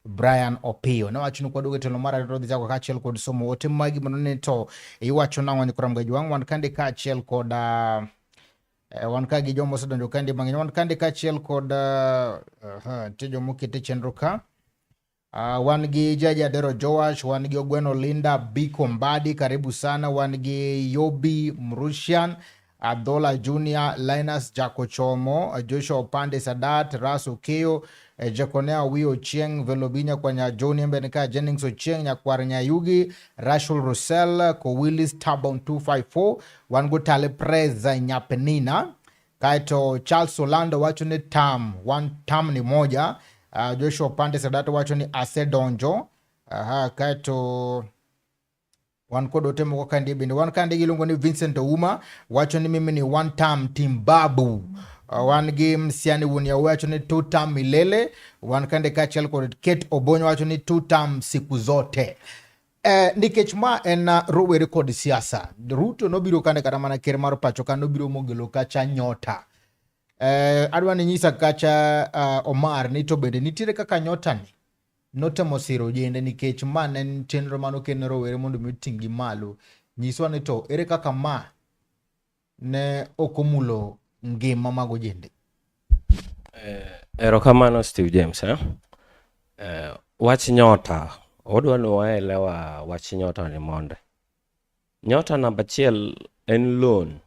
Brian Opiyo. Nawacho ni kwaduogo e tielo mar ariyo to wadhi chako kaachiel kod somo ote magi mondo ne to iwacho nang'o nyakora Magaji wang'. Wan kande kaachiel kod wan ka gi joma osedonjo kandi mang'eny. Wan kande kaachiel kod nitie joma oket e chenro ka. Wan gi Jaji Adero Joash, wan gi Ogweno Linda Biko Mbadi, karibu sana. Wan gi Yobi Mrushian, Adhola Junior, Linus Jakochomo, Joshua Opande Sadat, Ras Okeyo, Jekonea Wi Ochieng, Velobi Nyakwar Nyajoni embe ka, Jennings Ochieng, Nyakwar Nyayugi, Rashel Russell, Kowillis Tabon 254, wan go Tale Preza Nyapenina, kaeto Charles Olando wacho ni tam, one tam ni moja. Joshua Opande Sadat wacho ni asedonjo. Aha, kaeto wan kod ote moko kandi bende wan kandi giluongo ni Vincent Ouma wacho ni mimi ni one term team babu. Wan gi Msiani Wuon wacho ni two term milele. Wan kande kaachiel kod Kate Obonyo wacho ni two term siku zote. Nikech ma en rowere kod siasa. Ruto nobiro kande kata mana ker mar pacho ka nobiro mogelo kacha nyota. Adwa ni nyisa kacha Omar ni to bende nitiere kaka nyota ni notemo siro ojende nikech ma ne en chenro mane okel ne rowere mondo mi oting' gi malo. Nyiswa ni to ere kaka ma ne ok omulo ngima mag ojende? Erokamano Steve James. Eh? Wach nyota, odwa ni waelewa wach nyota ni monde. Nyota namba achiel en loan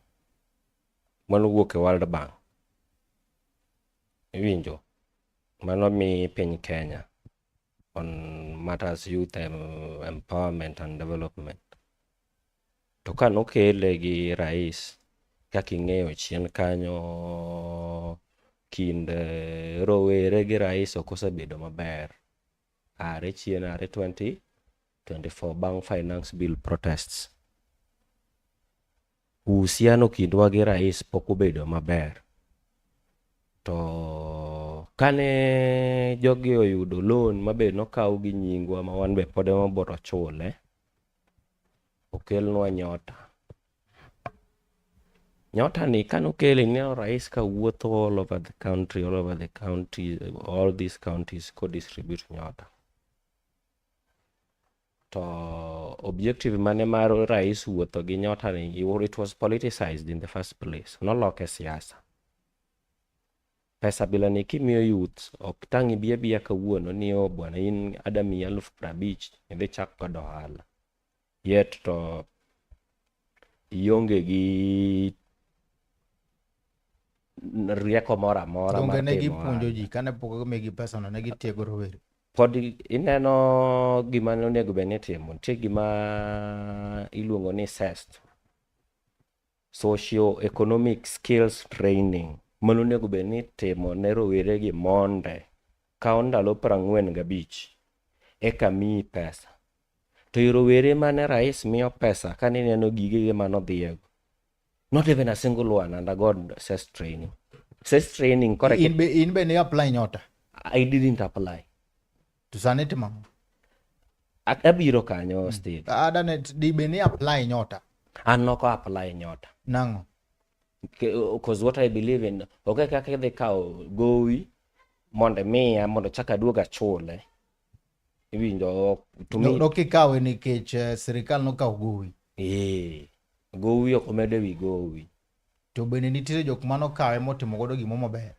manowuok e World Bank. Iwinjo? Mano mi piny Kenya on matters youth empowerment and development. To ka nokele gi rais, kaka ing'eyo chien kanyo kind rowere gi rais ok osebedo maber. Are chien are 2024 bang' finance bill protests. Uhusiano kindwa gi rais pok obedo maber. To kane jogi oyudo loan mabe nokaw gi nyingwa ma wan be pod ema biro chule, okelnwa nyota. Nyota ni kanokele ineno rais ka wuotho all over the country, all over the county, all these counties ko distribute nyota. To objective mane mar rais wuotho gi nyota ni, it was politicized in the first place. Noloke siasa. Pesa bila ni kimiyo youth, ok tang' ibi abiya kawuono ni o bwana in ada miyi 50,000 idhi chak godo ohala. Yet to ionge gi rieko moro amora Donge mar ne timo gipuonjo ohala. ji kane pok omigi pesa no ne gitiego rowere. Pod ineno gima onego bed ni itimo. Nitie gima iluongo ni SEST. Socio Economic Skills Training. Mano onego bed ni itimo ne rowere gi monde. Kawo ndalo 45 eka miyi pesa. To i rowere mane rais miyo pesa kane ineno gigege manodhiyego. Not even a single one undergone SEST training. SEST training kore In be ne apply nyota. I didn't apply. To sani itimo ang'o? Abiro kanyo Steve. Ada ne di be ne apply nyota. An noko apply nyota. Nang'o? Because what I believe in, ok kaka idhi kawo gowi mondo imiya mondo chak aduog achule. Iwinjo to me Nokikawe nikech sirikal nokawo gowi. Eh, gowi ok omed ewi gowi. To bende nitiere jok manokawe motimo godo gimo maber.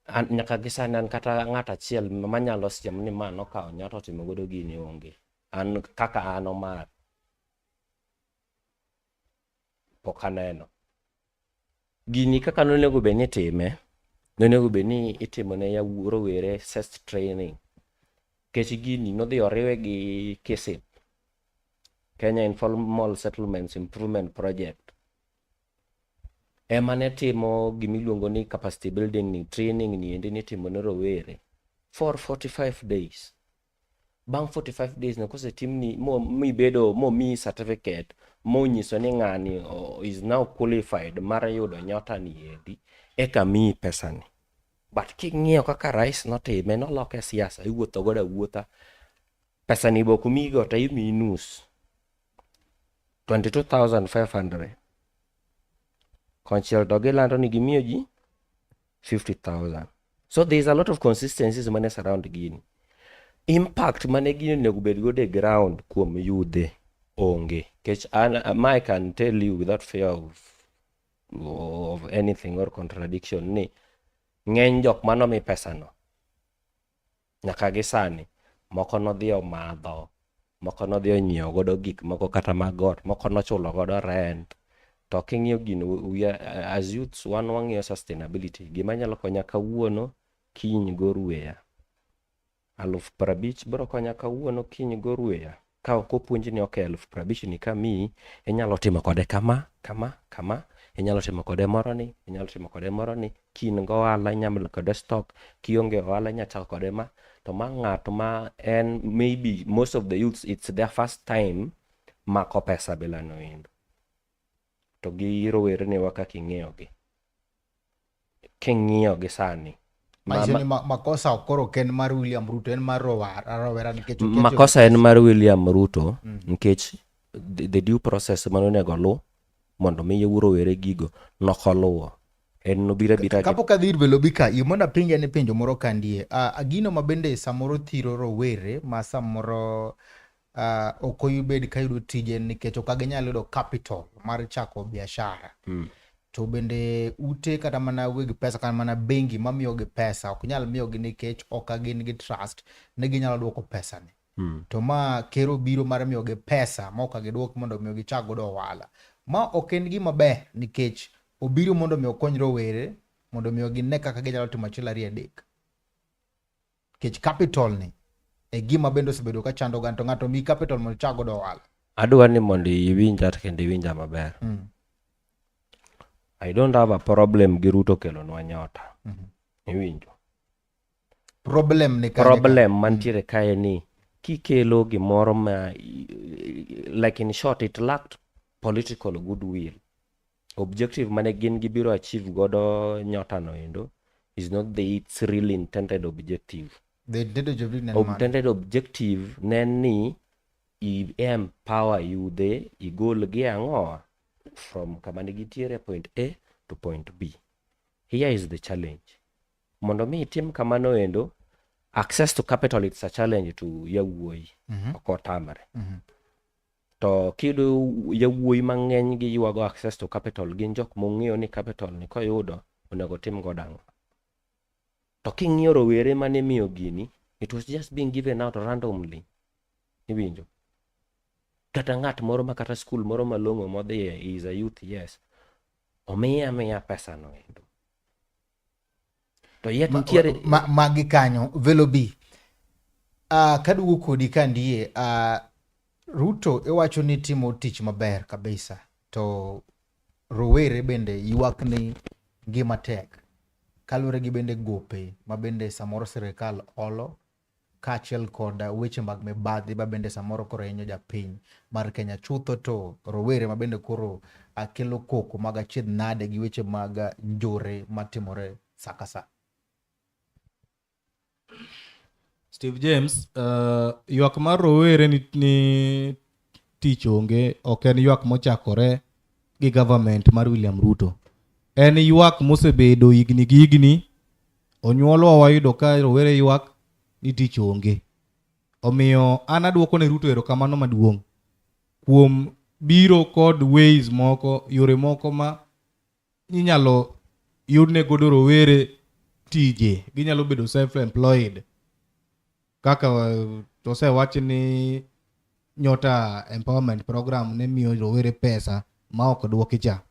An, nyaka gi sani an kata ng'at achiel manyalo siem ni ma nokawo nyota otimo godo gini onge. An kaka an Omar. Pok aneno. Gini kaka nonego bed ni itime, nonego bed ni itimo ne rowere SEST training. Nikech gini nodhi oriwe gi KISIP, Kenya Informal Settlements Improvement Project. Ema ne timo gimiluongo ni capacity building ni training ni endi nitimo ne rowere for 45 days. Bang' 45 days no kosetimni mibedo momiyi certificate monyiso ni ng'ani is now qualified mar yudo nyota ni endi eka miyi pesa ni. But king'iyo kaka rais notime, noloke siasa, iwuotho godo awuotha. Pesa ni be ok omiyigo to imiyi nus. 22,500. Konchiel to gilando ni gimiyo ji 50,000. So there is a lot of consistencies mane surround gini. Impact mane gini onego bed godo e ground kuom yudhe onge. Nikech an, I can tell you without fear of anything or contradiction ni ng'eny jok manomi pesano nyaka gi sani moko nodhi omadho, moko nodhi onyiewo godo gik moko kata mag ot, moko nochulo godo rent. To king'iyo gino, we are, as youths wan wang'iyo sustainability. Gima nyalo konya kawuono, kiny go rweya. 50,000 biro konya kawuono, kiny go rweya. Ka ok opuonji ni ok 50,000 ni kamiyi, inyalo timo kode kama, kama, kama, inyalo timo kode moro ni, inyalo timo kode moro ni, ka in go ohala inyalo kode stock, kionge ohala inyalo chako kode ma. To ma ng'at ma en maybe most of the youths it's their first time mako pesa bila no endo. To gi rowerni wa kaka ing'eyo gi. King'iyo gi sani. Manyiso ni makosa ok koro ok en mar William Ruto, en mar rawera nikech oketo Makosa en mar William Ruto nikech the due process mane onego oluw mondo mi rowere gigo nokoluwo. En nobiro abira gi Kapok adhi ir Velobi ka, yie mondo apenji ane penjo moro kandie. Gino ma bende samoro thiro rowere ma samoro ok obed ka yudo tije nikech ok ginyal yudo capital mar chako biashara. To bende ute kata mana weg pesa kata mana bengi mamiyogi pesa ok nyal miyogi nikech ok gin gi trust ni ginyalo duoko pesa ni. To ma ker obiro mar miyogi pesa ma ok giduok mondo mi gichak godo ohala. Ma ok en gima ber nikech obiro mondo mi okony rowere mondo mi gine kaka ginyalo timo achiel ariyo adek. Nikech capital ni e gima bende osebedo ka chando oganda to ng'ato miyi capital mondo ichak godo ohala. Adwa ni mondo iwinja kendo iwinja maber. I don't have a problem gi Ruto kelonwa nyota. Iwinjo? Problem ni kanye ka? Problem mantiere kae ni kikelo gimoro ma like in short it lacked political goodwill. Objective mane gin gibiro achieve godo nyota no endo is not the its real intended objective. The intended objective ne en mane? Intended objective ne en ni i empower yudhe igol gi ang'o from kama ne gintiere point A to point B. Here is the challenge. Mondo mi itim kamano endo, access to capital it's a challenge to yawuoyi. Ok otamre. To kiyudo yawuoyi mang'eny gi ywago access to capital gin jok mong'eyo ni capital ni koyudo onego tim godo ang'o. To king'iyo rowere mane imiyo gini, it was just being given out randomly. Iwinjo? Kata ng'at moro ma kata skul moro malong'o modhiye, he is a youth, yes. Omiye amiya pesa no endo. To yet nitiere Magi kanyo Velobi. Kaduogo kodi kandie, Ruto iwacho ni timo tich maber kabisa to rowere bende ywak ni ngima tek kaluwore gi bende gope ma bende samoro sirikal olo kaachiel kod weche mag mibadhi ma bende samoro koro hinyo japiny mar Kenya chutho to rowere ma bende koro kelo koko mag achiedh nade gi weche mag njore matimore sa ka sa. Steve James, ywak mar rowere ni tich onge ok en ywak mochakore gi government mar William Ruto. En ywak mosebedo higni gi higni. Onyuolwa wayudo ka rowere ywak ni tich onge. Omiyo an aduoko ne Ruto erokamano maduong' kuom biro kod ways moko, yore moko ma inyalo yudne godo rowere tije. Ginyalo bedo self employed. Kaka osewach ni Nyota Empowerment Program ne miyo rowere pesa ma ok dwoki cha.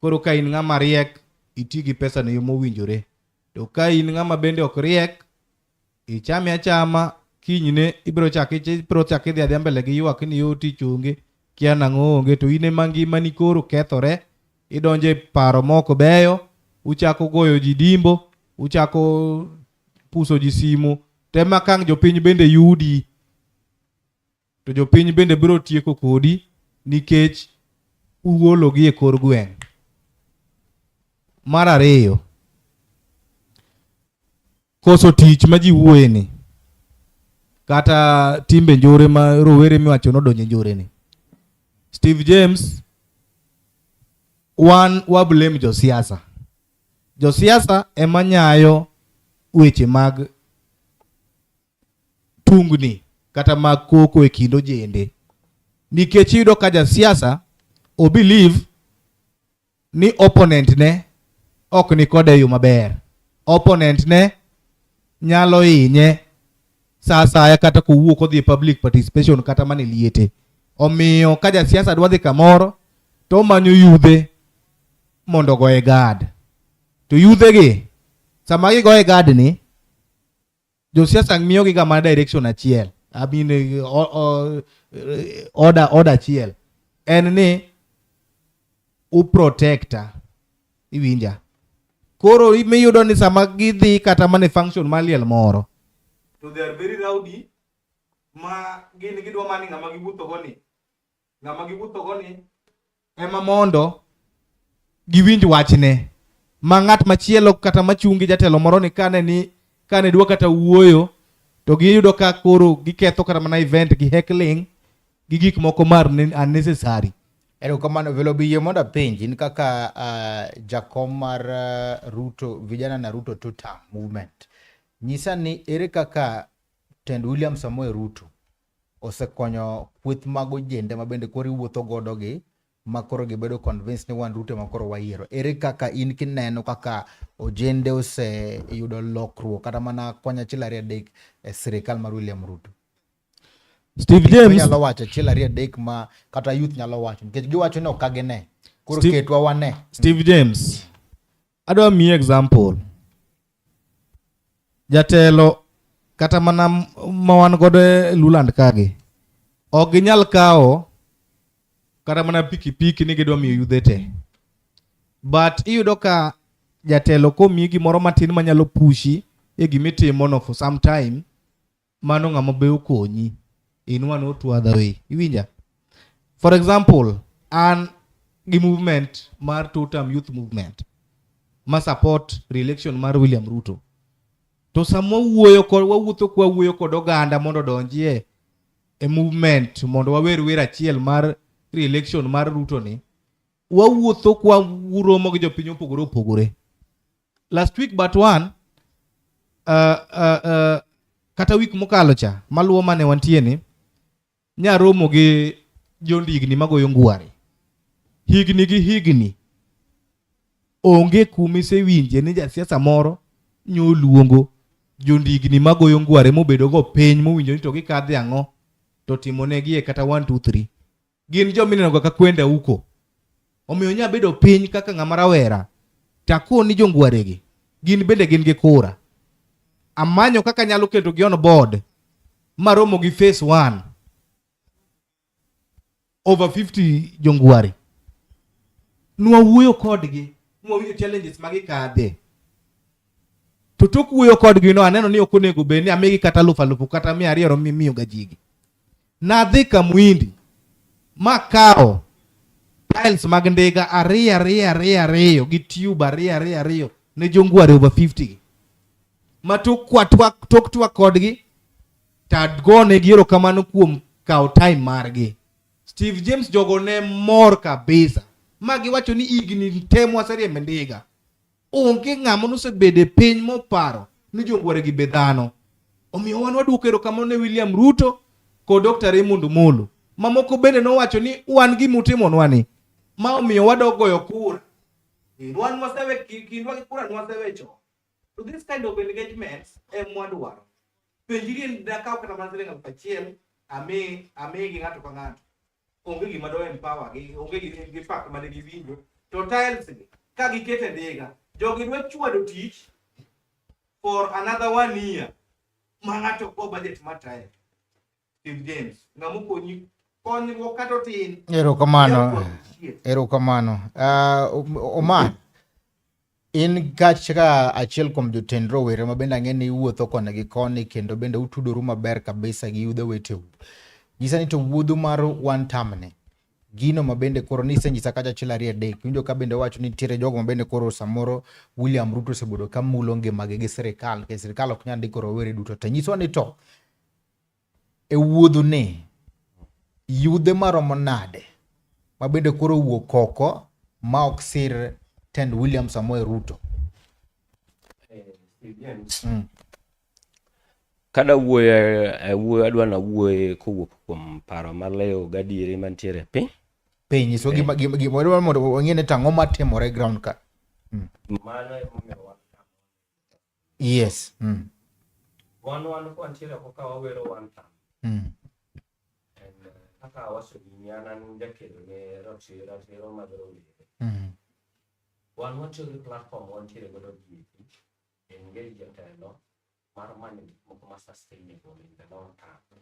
Koro ka in ng'ama riek, iti gi pesa no e yo mowinjore. To ka in ng'ama bende ok riek, ichame achama, kinyne ibiro chak idhi adhiya mbele gi ywak ni yo tich onge, kia nang'o onge, to in ema ngimani koro kethore, idonjo e paro mok beyo, uchako goyo ji dimbo, uchako puso ji simu, tema kang' jopiny bende yudi. To jopiny bende biro tieko kodi nikech ugologi e kor gweng'. Mar ariyo, Koso tich ma ji wuoye ni kata timbe njore ma rowere miwacho nodonjo e njore ni. Steve James, wan wa blame josiasa. Josiasa ema nyayo weche mag tungni kata mag koko e kind ojende. Nikech iyudo ka jasiasa o believe ni opponent ne ok ni kode e yo maber. Opponent ne nyalo hinye sa asaya kata kowuok odhi e public participation kata mana e liete. Omiyo ka jasiasa dwa dhi kamoro to omanyo yudhe mondo ogoye guard. To yudhe gi sama gigoye guard ni josiasa miyogi ga mana direction achiel. I mean, order achiel. En ni uprotecta. Iwinja? Koro miyudo ni sama gidhi kata mana e function mar liel moro to they are very rowdy ma gin gidwa mana ni ng'ama giwuotho go ni ng'ama giwuotho go ni ema mondo giwinj wachne ma ng'at machielo kata machung' gi jatelo moro ni kane ni kane dwa kata wuoyo to giyudo ka koro giketho kata mana event gi heckling gi gik moko mar unnecessary. Erokamano Velobi, yie mondo apenji in kaka jakom mar Ruto Vijana na Ruto Two Term Movement. Nyisa ni ere kaka tend William Samoei Ruto osekonyo kweth mag ojende ma bende koro iwuotho godo gi ma koro gibedo convinced ni wan Ruto ma koro wayiero. Ere kaka in kineno kaka ojende oseyudo lokruok kata mana kony achiel ariyo adek e sirikal mar William Ruto? Steve James nyalo wacho achiel ariyo adek ma kata youth nyalo wacho nikech giwacho ni ok gine. Koro ketwa wane. Steve James, adwa miyi example. Jatelo kata mana ma wan godo e Luland kagi ok ginyal kawo kata mana pikipiki ni gidwa miyo yudhe te. But iyudo ka jatelo komiyi gimoro matin manyalo pushi e gimitimo no for some time, mano ng'ama be okonyi in one or two other way. Iwinja? For example, an gi movement mar Two Term Youth Movement ma support re-election mar William Ruto. To sama wawuoyo kod wawuotho kwa wuoyo kod oganda mondo odonjie e movement mondo wawer wer achiel mar re-election mar Ruto ni, wawuotho kwa romo gi jopiny mopogore opogore. Last week but one, kata week mokalo cha maluwo mane wantie ni, nyaromo gi jondigni magoyo ngware. Higni gi higni onge kuma isewinje ni jasiasa moro nyoluongo jondigni magoyo ngware mobedo go piny mowinjo ni to gikadhe ang'o to timonegi e kata 1 2 3. Gin joma ineno ga ka kwenda huko. Omiyo nya bedo piny kaka ng'ama rawera takoni jongwaregi gin bende gin gi kura. Amanyo kaka nyalo keto gi on board maromo gi phase 1 over 50 jongware. Nwawuoyo kodgi, mwawinjo challenges ma gikadhe. To tok wuoyo kodgi no aneno ni ok onego bed ni amigi kata alufu alufu kata 200 rom mimiyo ga jigi. Nadhi Kamwindi makawo tiles mag ndiga ariyo ariyo ariyo ariyo gi tube ariyo ariyo ariyo ne jongware over 50 gi. Ma tok kwa twak tok twak kodgi to agonegi erokamano kuom kawo time margi. Steve James jogo ne mor kabisa ma giwacho ni higni te mwaseriembe ndiga onge ng'ama nosebedo e piny moparo ni jongware gi be dhano. Omiyo wan waduoko erokamano ne William Ruto kod Dr. Raymond Omolo. Mamoko bende nowacho ni wan gima utimonwa ni ma omiyo wadok goyo kura. Wan wasewe kindwa gi kura nwasewe chon. To this kind of engagements e mwadwaro. Penjri en dakaw kata mana siling alufu achiel ami amigi ng'ato ka ng'ato. Onge gima do empower gi, onge gi, gi pak mane giwinjo. To tiles gi, ka giketo e ndiga, jogi dwa chwado tich for another 1 year ma ng'ato ok go budget mar tile. Steve James, ng'ama okonyi konyruok kata otin. Erokamano. Erokamano. Omar, in kaka achiel kuom jotend rowere ma bende ang'e ni iwuotho koni gi koni kendo bende utudoru maber kabisa gi yudhe weteu. Nyisa ni to wuodhu mar one term ni, Gino ma bende koro nisenyisa kacha achiel ariyo adek, iwinjo ka bende owacho ni nitiere jogo ma bende koro samoro William Ruto osebedo ka mulo ngimagi gi sirikal, nikech sirikal ok nyal ndiko rowere duto te. Nyiswa ni to e wuodhuni yudhe maromo nade ma bende koro owuok oko ma ok sir tend William Samoei Ruto? Kada wuoyo e wuoyo adwa nawuoye kowuok kuom paro maliw gadieri mantiere e piny. Piny nyiso gima gima gima wadwaro mondo wang'e ni to ang'o matimore e ground ka. Mano emomiyo wan Yes. Wan kwantiere oko ka wawero one term. And kaka awacho gini an an jakedo ne ratiro mag rowere. Wan watiyo gi platform wantiere godo gi eki engage jotelo mar manyo gik moko ma sustainable in the long term.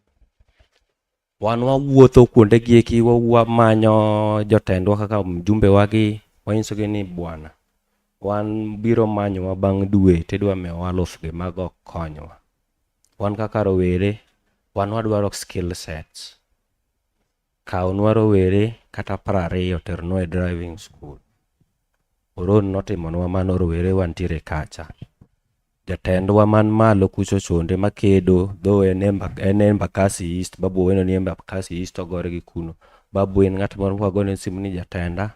Wan wawuotho kuonde gi eki wamanyo jotendwa kaka mjumbe wagi wanyisogi ni bwana wan biro manyowa bang' dwe tidwa miyowa aluf gi mago ok konywa. Wan kaka rowere wan wadwaro skill sets. Kawnwa rowere kata 20 ternwa e driving school. Oron notimonwa mano rowere wantiere kacha. Jatendwa man malo kucho chonde makedo though en e Embakasi East, Babu Owino ni Embakasi East ogore gi kuno. Babu en ng'at moro kwagone simu ni jatenda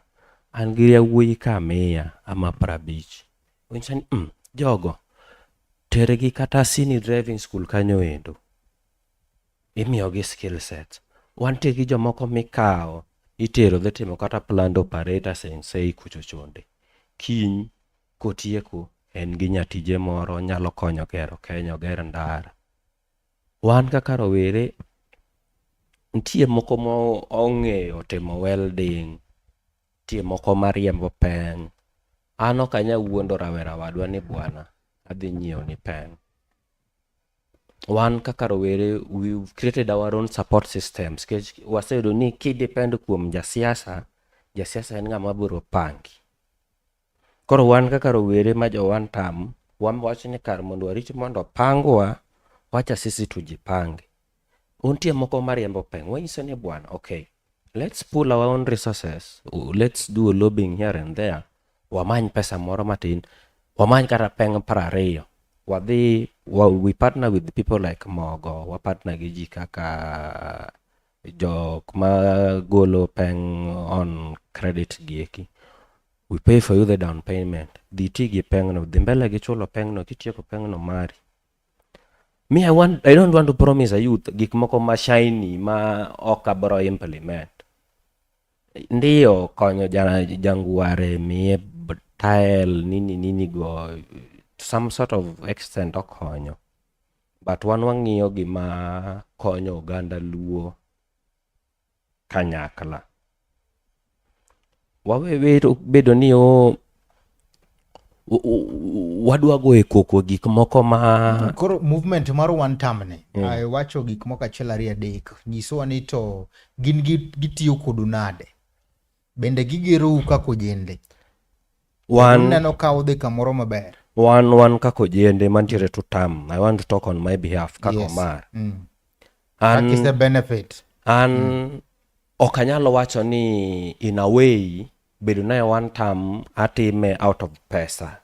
an gi yawuoyi ka 100 ama 50. Onyisa ni jogo tergi kata Sini driving school kanyo endo. Imiyogi skill sets. Wantie gi jomoko mikawo itero dhi timo kata plant operator sensei kucho chonde. Kiny kotieko en gi nyatije moro nyalo konyo gero Kenya oger ndara. Wan kaka rowere nitie moko ma ong'eyo timo welding, nitie moko mariembo peng. An ok anyal wuondo rawera wadwa ni bwana adhi nyiewo ni peng. Wan kaka rowere we've created our own support systems nikech waseyudo ni kidepend kuom jasiasa, jasiasa en ng'ama biro pangi. Koro wan kaka rowere ma jo one term, wawacho ni kar mondo warit mondo opangwa, wacha sisi tujipange. Nitie moko mariembo peng, wanyiso ni bwana okay, let's pool our own resources, let's do lobbying here and there, wamany pesa moro matin, wamany kata peng 20, wadhi we partner with people like Mogo, wa partner gi ji kaka jok magolo peng on credit gi eki. We pay for you the down payment. Dhi ti gi pengno, dhi mbele gi chulo pengno, kitieko pengno mari. Me, I don't want to promise a youth gik moko ma shiny ma ok abro implement. Ndiyo konyo jangware miye tile nini nini go to some sort of extent okonyo. But wan wang'iyo gima konyo oganda luo kanyakla. Wawe bedo ni wadwa goye koko gik moko ma Koro movement mar one term ni, wacho gik moko achiel ariyo adek, nyisowa ni to gin gitiyo kodu nade? Bende gigerou kaka ojende? Wan Uneno ka udhi kamoro maber? Wan kaka ojende mantiere to term. I want to talk on my behalf kaka Omar. An, That is the benefit. An ok anyal wacho ni in a way bedo na e one term atime out of pesa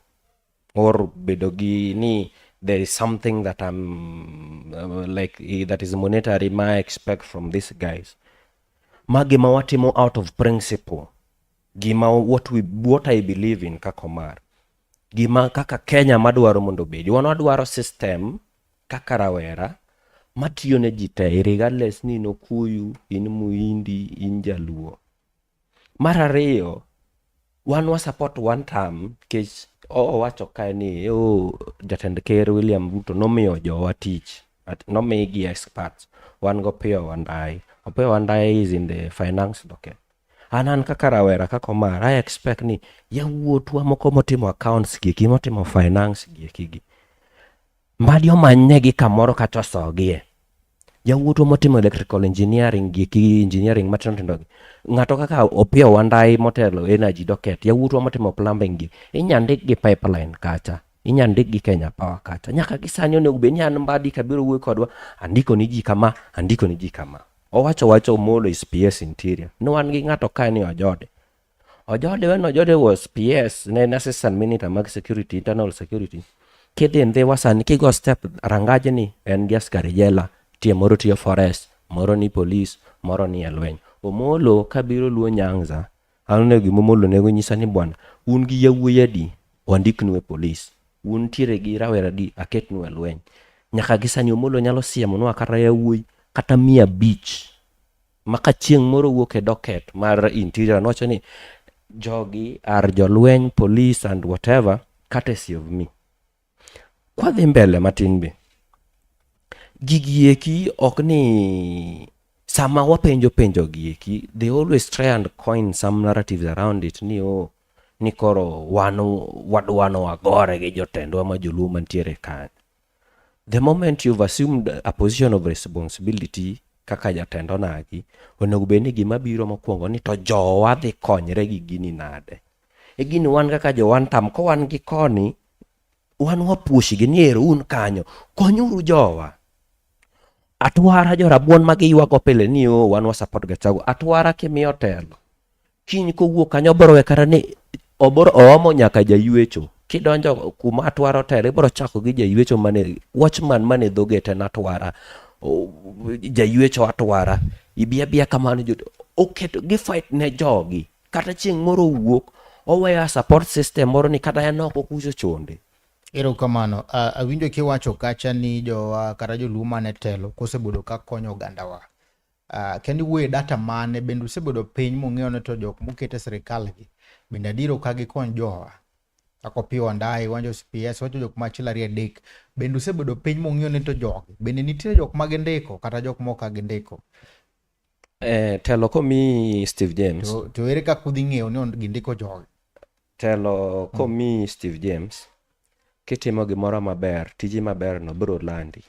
or bedo gi ni there is something that I'm like that is monetary ma I expect from these guys. Ma gima watimo out of principle. Gima what I believe in kaka Omar. Gima kaka Kenya madwaro mondo obedi. Wan wadwaro system kaka rawera matiyo ne ji te regardless ni in Okuyu, in Muhindi, in Jaluo. Mar ariyo, wan wa support one term nikech owacho kae ni jatend ker William Ruto nomiyo jowa tich, nomigi experts. Wan go Opiyo Wandayi. Opiyo Wandayi is in the finance docket. An kaka rawera kaka Omar, I expect ni yawuotwa moko motimo accounts gi eki, motimo finance gi eki gi. Mbadi omanyne kamoro kata osogie. Yawuotwa motimo electrical engineering gi eki, engineering matindo tindo gi. Ng'ato kaka Opiyo Wandayi motelo energy docket, yawuotwa motimo plumbing gi, inya ndik gi pipeline kacha, inya ndik gi Kenya Power kacha. Nyaka gi sani onego bed ni an Mbadi kabiro wuoyo kodwa, andiko ni ji kama, andiko ni ji kama. Owacho wacho Omolo is PS Interior. Ne wan gi ng'ato kae ni Ojode. Ojode when Ojode was PS, ne en assistant minister mag security, internal security. Kidhi Ndhiwa sani kigo step rangajni en gi askari jela, tie moro tiyo forest, moro ni police, moro ni e lweny. Omolo kabiro Luo Nyanza, an onego gima Omolo nego nyisa ni bwana, un gi yawuoyi adi wandiknu e police, un tiere gi rawera adi aketnu e lweny. Nyaka gi sani Omolo nyalo siemonwa kata yawuoyi kata 500 ma ka chieng' moro wuok e docket mar interior nowacho ni jogi are jolweny, police and whatever, courtesy of me. Kwadhi mbele matin be, gigi eki ok ni sama wapenjo penjo gi eki, they always try and coin some narratives around it ni oh, ni koro wan wadwa ni wagore gi jotendwa ma joluo mantiere kanyo. The moment you've assumed a position of responsibility kaka jatend onagi, onego bed ni gima biro mokwongo ni to jowa dhi konyre gi gini nade. E gini wan kaka jo one term, ko wan gi koni, wan wapuosh gi ni ero un kanyo, konyuru jowa. Atwara jorabuon ma giywago pile ni o wan wa support Gachagua. Atwara kimiyo telo, kiny kowuok kanyo oboro we kata ni oboro oomo nyaka jaywecho. Kidonjo kuma Atwara otelo, ibiro chako gi jaywecho mane watchman mane dho gate en Atwara, jaywecho Atwara. Ibi abiya kamano oketo gi fight ne jogi. Kata chieng' moro owuok, oweyo support system moro ni kata en oko kucho chonde. Erokamano. Awinjo kiwacho kacha ni jowa kata joluo mane telo kosebedo ka konyo ogandawa. Kendo iwuoye data mane bende usebedo piny mung'eyo ni to jok moket e sirikal gi bende adier ok gikony jowa. Kaka Opiyo Wandayi, iwacho PS, iwacho jok ma achiel ariyo adek. Bende usebedo piny mung'eyo ni to jogi bende nitie jok ma gindiko kata jok ma ok gindiko. Telo komi Steve James. To ere kaka udhi ng'eyo ni gindiko jogi? Telo komi Steve James, kitimo gimoro maber, tiji maber no biro landi.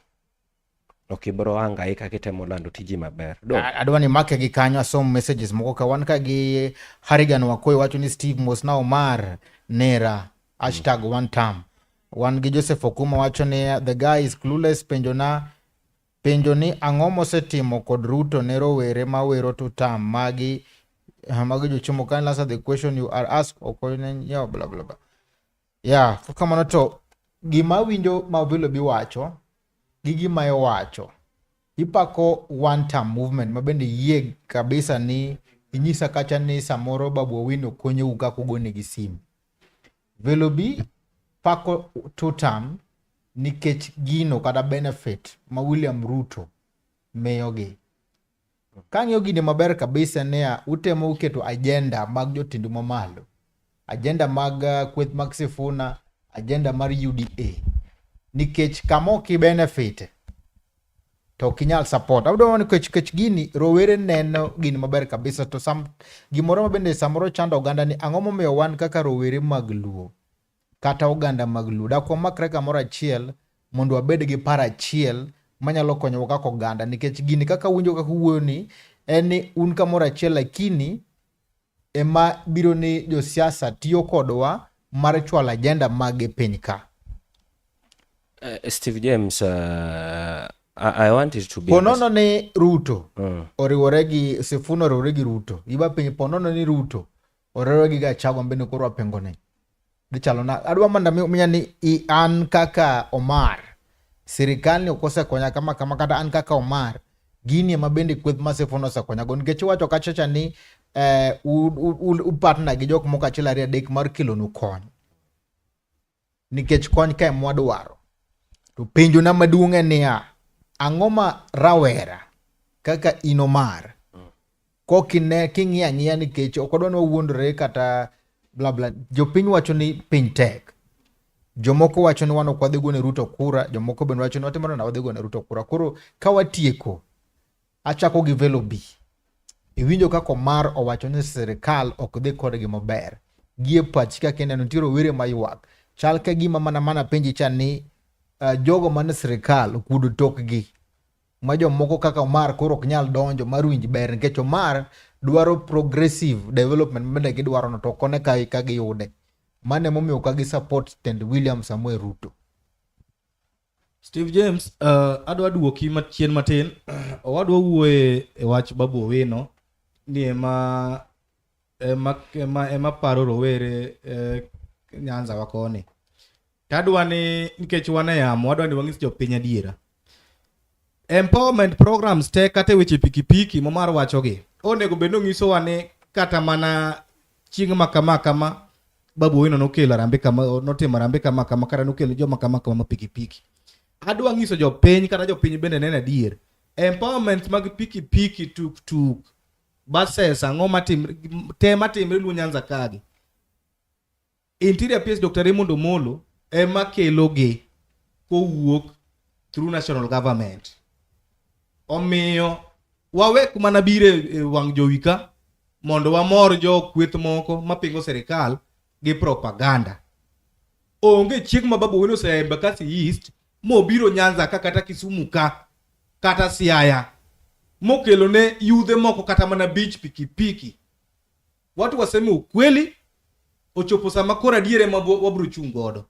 Ok ibiro hangaika kitemo lando tiji maber. Adwa ni make gi kanyo asom messages moko ka wan ka gi Harrigan Wakoyo wacho ni Steve mosna Omar Nera hashtag one term. Wan gi Joseph Okuma wacho ni the guy is clueless, penjo na penjo ni ang'o mosetimo kod Ruto ne rowere mawero two term magi magi jochiemo can answer the question you are asked ok ne bla bla bla. Yeah, kamano to gima winjo ma Obilo bi wacho gi gima iwacho ipako one term movement ma bende yie kabisa ni inyisa kacha ni samoro Babu Owino konyou kaka ugonegi simu. Velobi pako two term nikech gino kata benefit ma William Ruto miyogi. Kang'iyo gini maber kabisa niya utemo keto agenda mag jotendu mamalo, agenda mag kweth mag Sifuna, agenda mar UDA nikech kama ok i benefit to ok inyal support. Adwa ni nikech gini rowere neno gini maber kabisa to sam, gimoro ma bende samoro chando oganda ni ang'o momiyo wan kaka rowere mag Luo kata oganda mag Luo dak wamakre kamoro achiel mondo wabed gi paro achiel manyalo konyowa kaka oganda nikech gini kaka winjo kaka uwuoyo ni en ni un kamoro achiel lakini ema biro ni josiasa tiyo kodwa mar chwalo agenda mag e piny ka. Steve James, I want it to be Ponono ni Ruto oriwore gi Sifuna oriwore gi Ruto. Iba piny ponono ni Ruto oriwore gi Gachagua bende koro wapengo ni. Dhi chalo na adwa mondo miya ni an kaka Omar sirikal ni ok osekonya kama kama kata an kaka Omar gini ema bende kweth ma Sifuna osekonya go nikech iwacho kacha cha ni u partner gi jok moko achiel ariyo adek mar kelonu kony. Nikech kony ka ema wadwaro. To penjo na maduong' en niya, ang'o ma rawera kaka in Omar kokine king'iyo ang'iya nikech ok wadwa ni wawuondre kata bla bla. Jopiny wacho ni piny tek. Jomoko wacho ni wan ok wadhi gone Ruto kura, jomoko bende wacho ni watimo nade wadhi gone Ruto kura. Koro ka watieko, achako gi Velo B. Iwinjo kaka Omar owacho ni sirikal ok dhi kodgi maber. Gi e pachi kaka ineno nitie rowere maywak. Chal ka gima mana mana penji cha ni jogo mane sirikal okuodo tokgi ma jomoko kaka Omar koro ok nyal donjo mar winj ber nikech Omar dwaro progressive development mabende gidwaro no to ok one ka giyude. Mano emomiyo ka gi support tend William Samoei Ruto. Steve James, adwa duoki machien matin. Owadwa wuoye e wach Babu Owino ni ema ema ema, ema paro rowere Nyanza wa koni. To adwa ni nikech wan e yamo, wadwa ni wang'is jopiny adiera. Empowerment programs te kata e weche pikipiki momar wachogi, onego bed ni onyisowa ni kata mana chieng' ma kama kama Babu Owino nokelo harambee kama, notimo harambee kama kama, kata nokelo joma kama kama ma pikipiki. Adwa nyiso jopiny kata jopiny bende neno adier. Empowerment mag pikipiki, tuk tuk, buses, ang'o matimre te matimre Luo Nyanza kagi. Interior PS Dr. Raymond Omolo ema kelogi kowuok through national government. Omiyo wawek mana biro e wang' jowi ka mondo wamor jo kweth moko mapingo sirikal gi propaganda. Onge chieng' ma Babu Owino osea Embakasi East mobiro Nyanza ka kata Kisumu ka kata Siaya mokelo ne yudhe moko kata mana beach pikipiki. Watu waseme ukweli, ochopo sama koro adier ema wabiro chung' godo.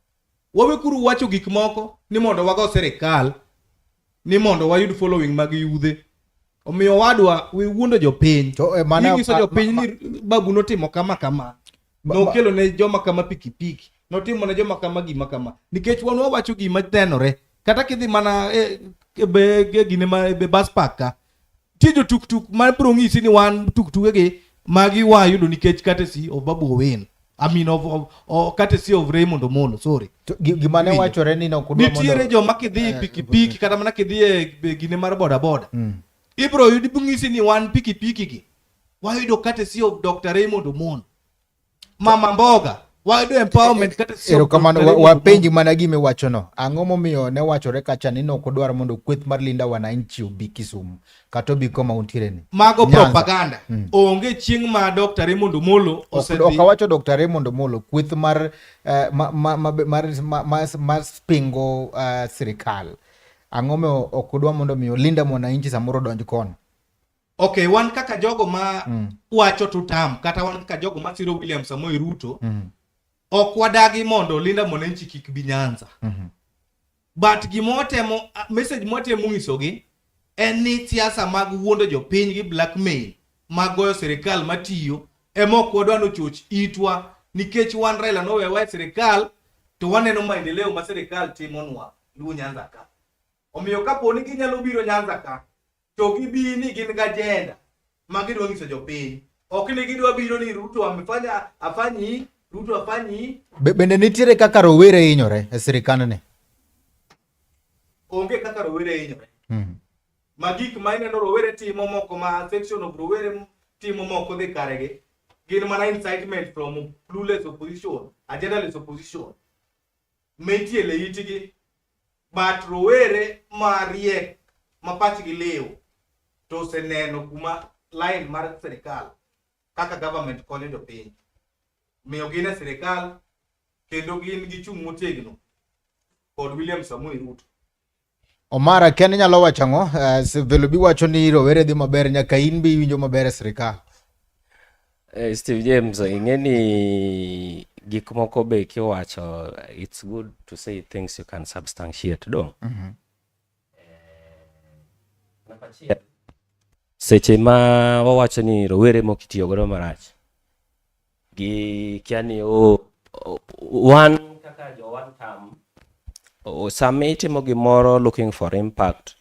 Wawekuru wacho gik moko ni mondo wago sirikal, ni mondo wayud following mag yudhe. Omiyo wadwa we wuondo jopiny. To, Inyiso jopiny ni Babu notimo kama kama. Nokelo ne joma kama pikipiki. Notimo ne joma kama gima kama. Nikech wan wawacho gima nenore. Kata kidhi mana e gine ma e bus park ka. Nitie jo tuk-tuk ma biro ng'isi ni wan tuk-tukegi magi wayudo nikech courtesy of Babu Owino. I mean of courtesy of Raymond Omolo, sorry. To gima ne Winjo. wachore ni nok udwa mondo Nitiere joma kidhi pikipiki kata mana kidhi e gine mar boda boda. Ibro yudi ng'isi ni wan pikipiki gi wayudo courtesy of Dr. Raymond Omolo. Mama Mboga wayudo empowerment courtesy of Erokamano, Dr. Raymond wapenji Omolo. mana gima iwachono. Ang'o momiyo ne wachore kacha ni nok udwar mondo kweth mar Linda Wananchi obi Kisumu kata obi koma untiere ni? Mago Nyanza. propaganda. Onge chieng' ma Dr. Raymond Omolo osedhi. Ok awacho Dr. Raymond Omolo, kweth mar, ma, ma, ma, mar, ma, ma, ma pingo sirikal. Ang'o momiyo ok udwa mondo miyo Linda Mwananchi samoro donj kono? Okay, wan kaka jogo ma wacho tutam kata wan kaka jogo ma siro William Samoei Ruto, ok wadagi mondo Linda Mwananchi kik bi Nyanza. But gima watemo, message mwatemo nyisogi en ni siasa mag wuondo jopiny gi blackmail mag goyo sirikal matiyo ema ok wadwa nochoch itwa, nikech wan Raila nowewa e sirikal to waneno maendeleo ma sirikal timonwa Luo Nyanza ka. Omiyo kapo ni ginyalo biro Nyanza ka to gibi ni gin gi agenda ma gidwa nyiso jopiny, ok ni gidwa biro ni Ruto amefanya afanyi, Ruto afanyi. Bende nitiere kaka rowere hinyore e sirikandni? Onge kaka rowere hinyore. Ma gik ma ineno rowere timo moko ma section of rowere timo moko dhi karegi gin mana incitement from clueless opposition, agendaless opposition metiele itgi. But rowere mariek ma pachgi liw to oseneno kuma line mar sirikal kaka government konyo jopiny, miyo gin e sirikal kendo gin gichung' motegno kod William Samoei Ruto. Omara, Ken nyalo wacho ang'o? Velobi wacho ni rowere dhi maber, nyaka in be iwinjo maber e sirikal. Steve James, ing'e ni gik moko be kiwacho, it's good to say things you can substantiate, do. Seche ma wawacho ni rowere moko itiyo godo marach, gi kia ni wan kaka jo one term, sama itimo gimoro looking for impact,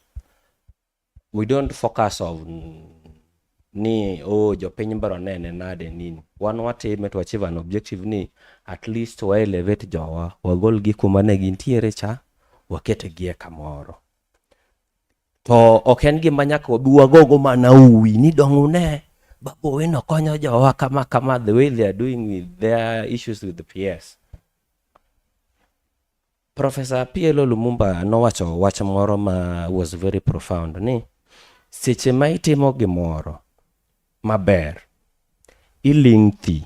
we don't focus on ni jopiny biro nene nade nini. Wan watime to achieve an objective ni at least wa elevate jowa, wagol gi kuma ne gintiere cha, waketgi e kamoro. To ok en gima nyaka wabi wagogo mana uwi ni dong' une Babu Owino konyo jowa kama kama, the way they are doing with their issues with the PS. Professor PLO Lumumba nowacho wach moro ma was very profound ni seche ma itimo gimoro maber iling' thi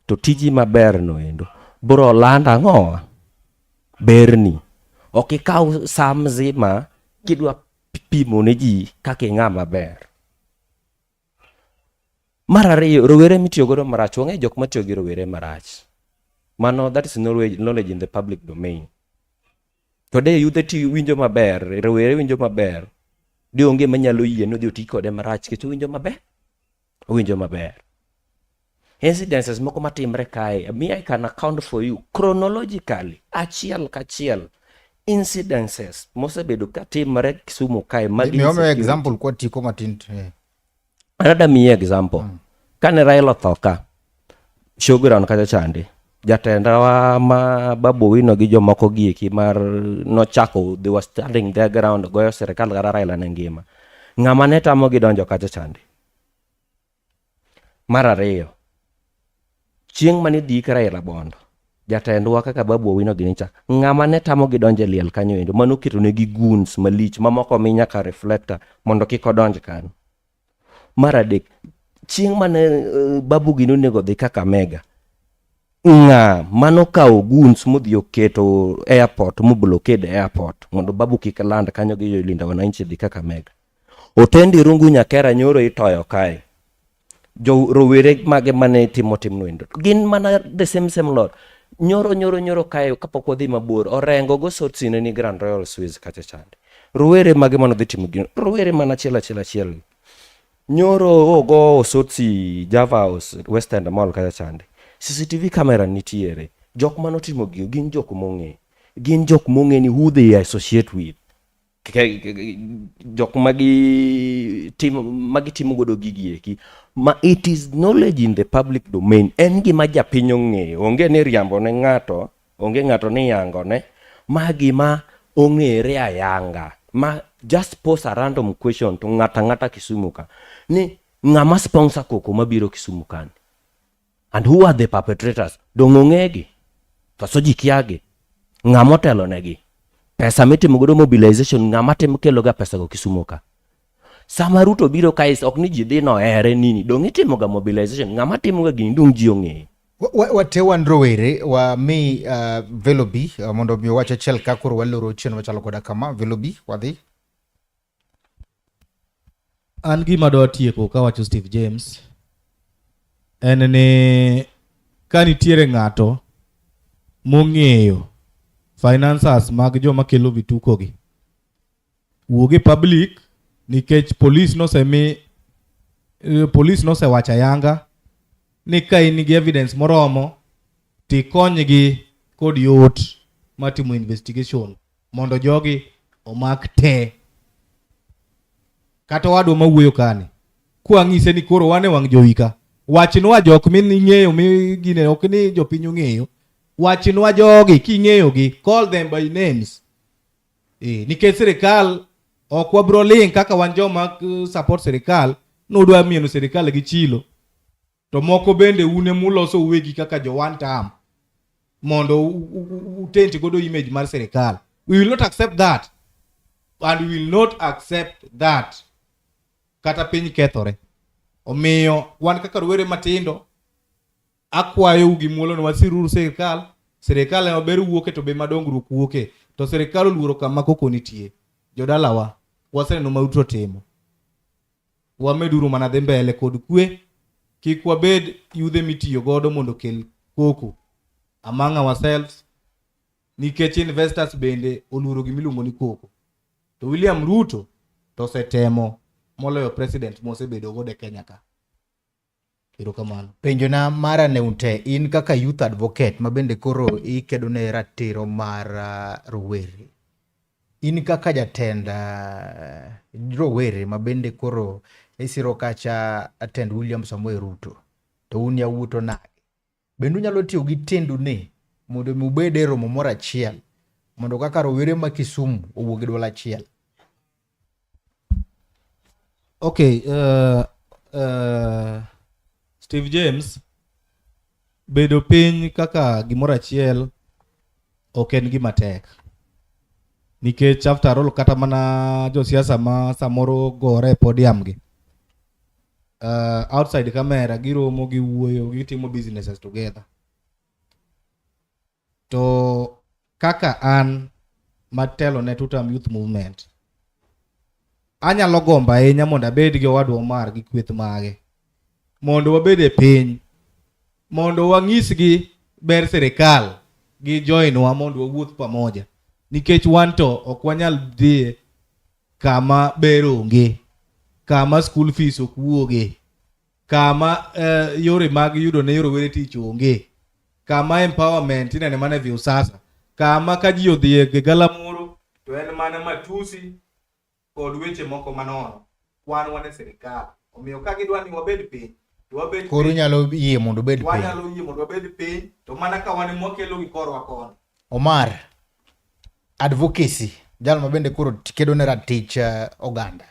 to tiji maber no endo biro lando ang'owa berni. Ok ikaw sa mzima kidwa pimo ne ji kaka ing'ama ber. Mar ariyo, rowere mitiyo godo marach, wang'eyo jok matiyo gi rowere marach. Mano that is knowledge in the public domain. To de yudhe ti winjo maber, rowere winjo maber. De onge manyalo yie ni odhi oti kode marach nikech owinjo maber. Owinjo maber. Incidences moko matimre kae, me I can account for you chronologically, achiel kachiel. Incidences mosebedo ka timre Kisumu kae mag Miwa insecurity. example kwa tiko matin. Eh. Anada miyi example. Kane Raila otho ka, showground kacha chande, jatendwa ma Babu Owino gi jomoko gieki mar nochako, they were standing their ground goyo sirikal kata Raila ne ngima. Ng'ama ne tamogi donjo kacha chande. Mar ariyo, chieng' mane idhi ik Raila Bondo, jatendwa kaka Babu Owino gini cha, ng'ama ne tamogi donjo e liel kanyo endo, mano oketonegi goons malich, mamoko omi nyaka reflector mondo kik odonj kanyo. Mar adek, chieng' mane Babu gini onego dhi Kakamega, ng'a manokawo goons modhi oketo airport, mo blockade airport mondo Babu kik land kanyo gi Linda Wananchi dhi Kakamega. Otendi Rungu Nyakera nyoro itoyo kae. Jo rowere mage mane timo timno endo. Gin mana the same same lot. Nyoro nyoro nyoro kae kapok wadhi mabor, Orengo go Sotsi ne ni Grand Royal Swiss kacha chande. Rowere mage mane odhi timo gino. Rowere mana achiel achiel achiel. Nyoro ogo Osotsi Java House West End Mall kacha chande. CCTV camera nitiere. Jok mane otimo gigo gin jok mong'e. Gin jok mong'e ni who they associate with. Jok magi timo godo gigi eki ma it is knowledge in the public domain en gima japiny ong'eyo onge ni riambo ne ng'ato onge ng'ato ni yango ne ma gima ong'ere ayanga ma just pose a random question to ng'ato ang'ata Kisumu ka ni ng'ama sponsor koko mabiro Kisumu kani and who are the perpetrators dong' ong'egi koso ji kiagi ng'ama otelo negi pesa mitimo godo mobilization ng'ama timo kelo ga pesa go Kisumu ka sama Ruto biro kae ok ni ji dhi nohere nini dong' itimo ga mobilization ng'ama timo ga gini dong' ji ong'eyo. Wate wan rowere wami Velobi mondo omi wach achiel ka koro waloro chenro machalo koda kama. Velobi, wadhi. An gima dwa tieko kawacho Steve James en ni ka nitiere ng'ato mong'eyo financiers mag joma kelo vituko gi wuog e public nikech police nosemi police nosewacho ayanga ni ka in gi evidence moromo tikonygi kod yot mar timo investigation mondo jogi omak te. Kata owadwa mawuoyo kani kwang'ise ni koro wan e wang' jowi ka, wachnwa jok ming'eyo mi gine ok ni jopiny ong'eyo, wachnwa jogi king'eyogi, call them by names. Nikech sirikal ok wabro ling kaka wan joma support sirikal nudwa mieno sirikal gi chilo to moko bende un emuloso uwegi kaka jo one term mondo utaint godo image mar sirikal. We will not accept that and we will not accept that kata piny kethore. Omiyo wan kaka rowere matindo akwayou gi muolo ni wasiruru sirikal. Sirikal ema ber wuoke to be ma dongruok wuoke, to sirikal oluoro kama koko nitie. Jodalawa waseneno ma Ruto timo, wameduru mana dhi mbele kod kwe, kik wabed yudhe mitiyo godo mondo okel koko among ourselves, nikech investors bende oluoro gimiluongo ni koko. To William Ruto to osetemo moloyo president mosebedo godo e Kenya ka. Erokamano. Penjona mara ne un te, in kaka youth advocate ma bende koro ikedo ne ratiro mar rowere, in kaka jatend rowere ma bende koro isiro kacha atend William Samoei Ruto, to un yawuoto nade? Bende unyalo tiyo gi tendu ni mondo mi ubed e romo moro achiel mondo kaka rowere ma Kisumu owuog e duol achiel? Okay, Steve James, bedo piny kaka gimoro achiel ok en gima tek. Nikech after all kata mana josiasa ma samoro gore e podium gi, outside camera giromo, giwuoyo, gitimo businesses together. To kaka an matelo ne Tutam Youth Movement, anyalo gombo ahinya mondo abed gi owadwa Omar gi kweth mage mondo wabed e piny mondo wang'isgi ber sirikal gi join wa mondo wawuoth pamoja. Nikech wan to ok wanyal dhie kama ber onge, kama school fees ok wuoge, kama yore mag yudo ne rowere tich onge, kama empowerment inene mana e Viusasa, kama ka ji odhi e galamoro to en mana matusi kod weche moko manono. Wan wan e sirikal. Omiyo ka gidwa ni wabed piny, to wabed Koro piny. unyalo yie mondo ubed piny. Wanyalo yie mondo wabed piny, to mana ka wan ema wakelo gi korwa koni. Omar, advocacy, jal ma bende koro kedo ne ratich oganda.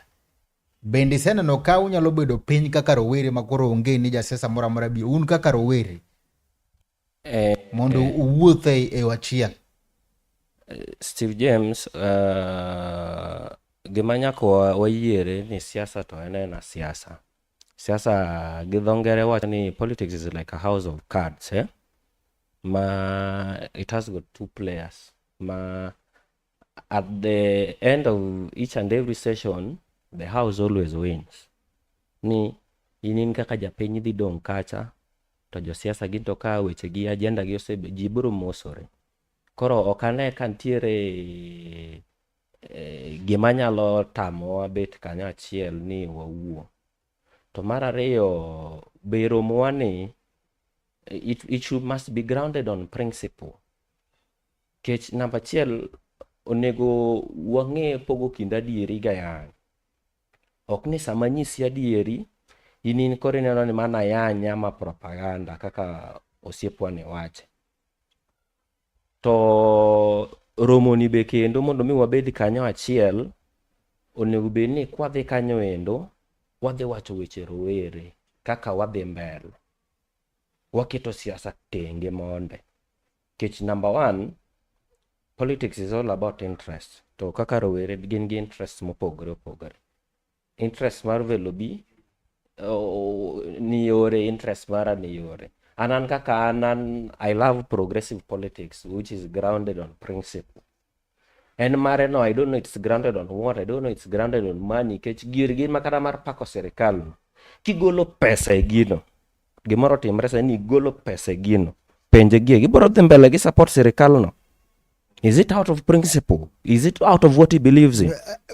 Bende iseneno ka unyalo bedo piny kaka rowere ma koro onge ni jasiasa moro amora biro, un kaka rowere mondo uwuoth e yo achiel. Steve James, gima nyaka wayiere ni siasa to en ena siasa. Siasa gi dho ngere wacho ni politics is like a house of cards, eh? Ma it has got two players. Ma at the end of each and every session, the house always wins. Ni in in kaka japiny dhi dong' kacha, to josiasa gin to ka weche gi agenda gi osebe, ji biro mosore. Koro ok ane ka nitiere gima nyalo tamowa bet kanyo achiel ni wawuo. To mar ariyo, be romowa ni, it should, must be grounded on principle. Kech namba achiel, onego wang'e pogo kind adieri gi ayany. Ok ni sama nyisi adieri, in koro ineno ni mano ayany ama propaganda kaka osiepwa ni wache. To romoni be kendo mondo mi wabed kanyo achiel, onego bed ni kwadhi kanyo endo, wadhi wacho weche rowere kaka wadhi mbele. Waketo siasa tenge monde. Kech number one, politics is all about interest. To kaka rowere gin gi interest mopogore opogore. Interest mar Velo B ni yore, interest mara ni yore. An kaka an I love progressive politics which is grounded on principle. En mare no, I don't know it's grounded on what, I don't know it's grounded on money, nikech girgi makata mar pako sirikal no. Kigolo pesa e gino, gimoro timre sani ni igolo pesa e gino, penje gie, gibiro dhi mbele gi support sirikal no. Is it out of principle? Is it out of what he believes in?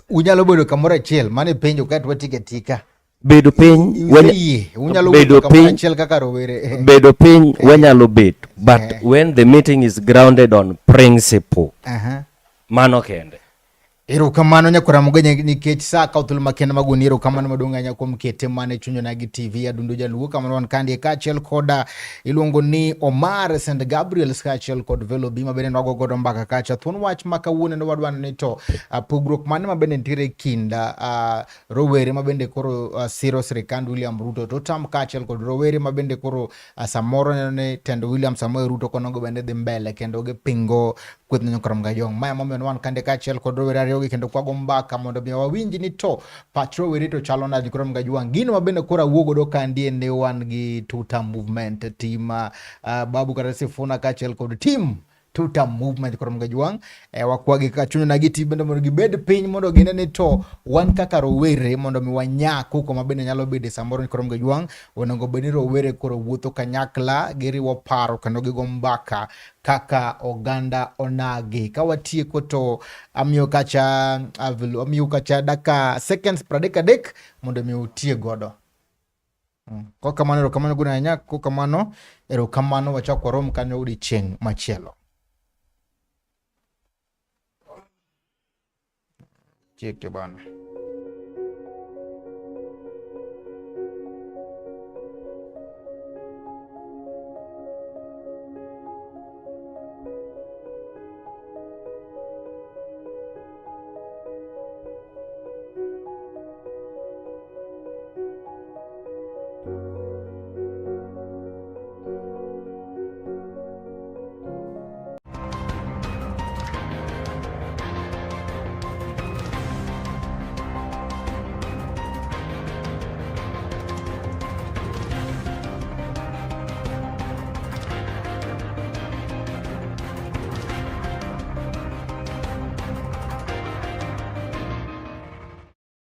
Unyalo bedo kamoro achiel, mano e penjo kaeto watika tika. Bedo piny, Useyie, unyalo bedo bedo kamoro piny- achiel kaka rowere. Bedo piny wanyalo bet, but when the meeting is grounded on principle, mano kende. Erokamano nyakwara Mugenya nikech sa kawo thuolo makende magoni erokamano maduong' ahinya kuom kete mane chunyona gi TV Adundo Jaluo kamano wan kandie kaachiel koda iluongo ni Omar St Gabriel kaachiel kod Velo B mabende nwago godo mbaka kacha. Thuon wach ma kawuono ne wadwaro ni to pogruok mane mabende nitiere e kind rowere mabende koro siro sirikand William Ruto to tam kaachiel kod rowere mabende koro samoro neno ni tend William Samoei Ruto konogo bende dhi mbele kendo gipingo kweth nyakwar Mgajong. Mae momiyo wan kande kaachiel kod rowere ariyogi kendo kwago mbaka mondo mi wawinj ni to pach rowere to chalo nade nyakwar Mgajwang'. Gino mabende koro awuo godo kandie ne wan gi Tuta Movement team Babu kata Sifuna kaachiel kod team Tuta Movement koro Mgajwang'. Wakwagi kaka chuny na giti bende mondo gibed piny mondo gine ni to wan kaka rowere mondo mi wanya koko ma bende nyalo bede samoro koro Mgajwang' onego bed ni rowere koro wuotho kanyakla giriwo paro kendo gigo mbaka kaka oganda onagi. Ka watieko to amiyo kacha amiyo kacha dakika seconds 33 mondo mi utie godo. Kokamano erokamano guna ahinya, kokamano erokamano wachak warom kanyo odiechieng' machielo. Tieke bana.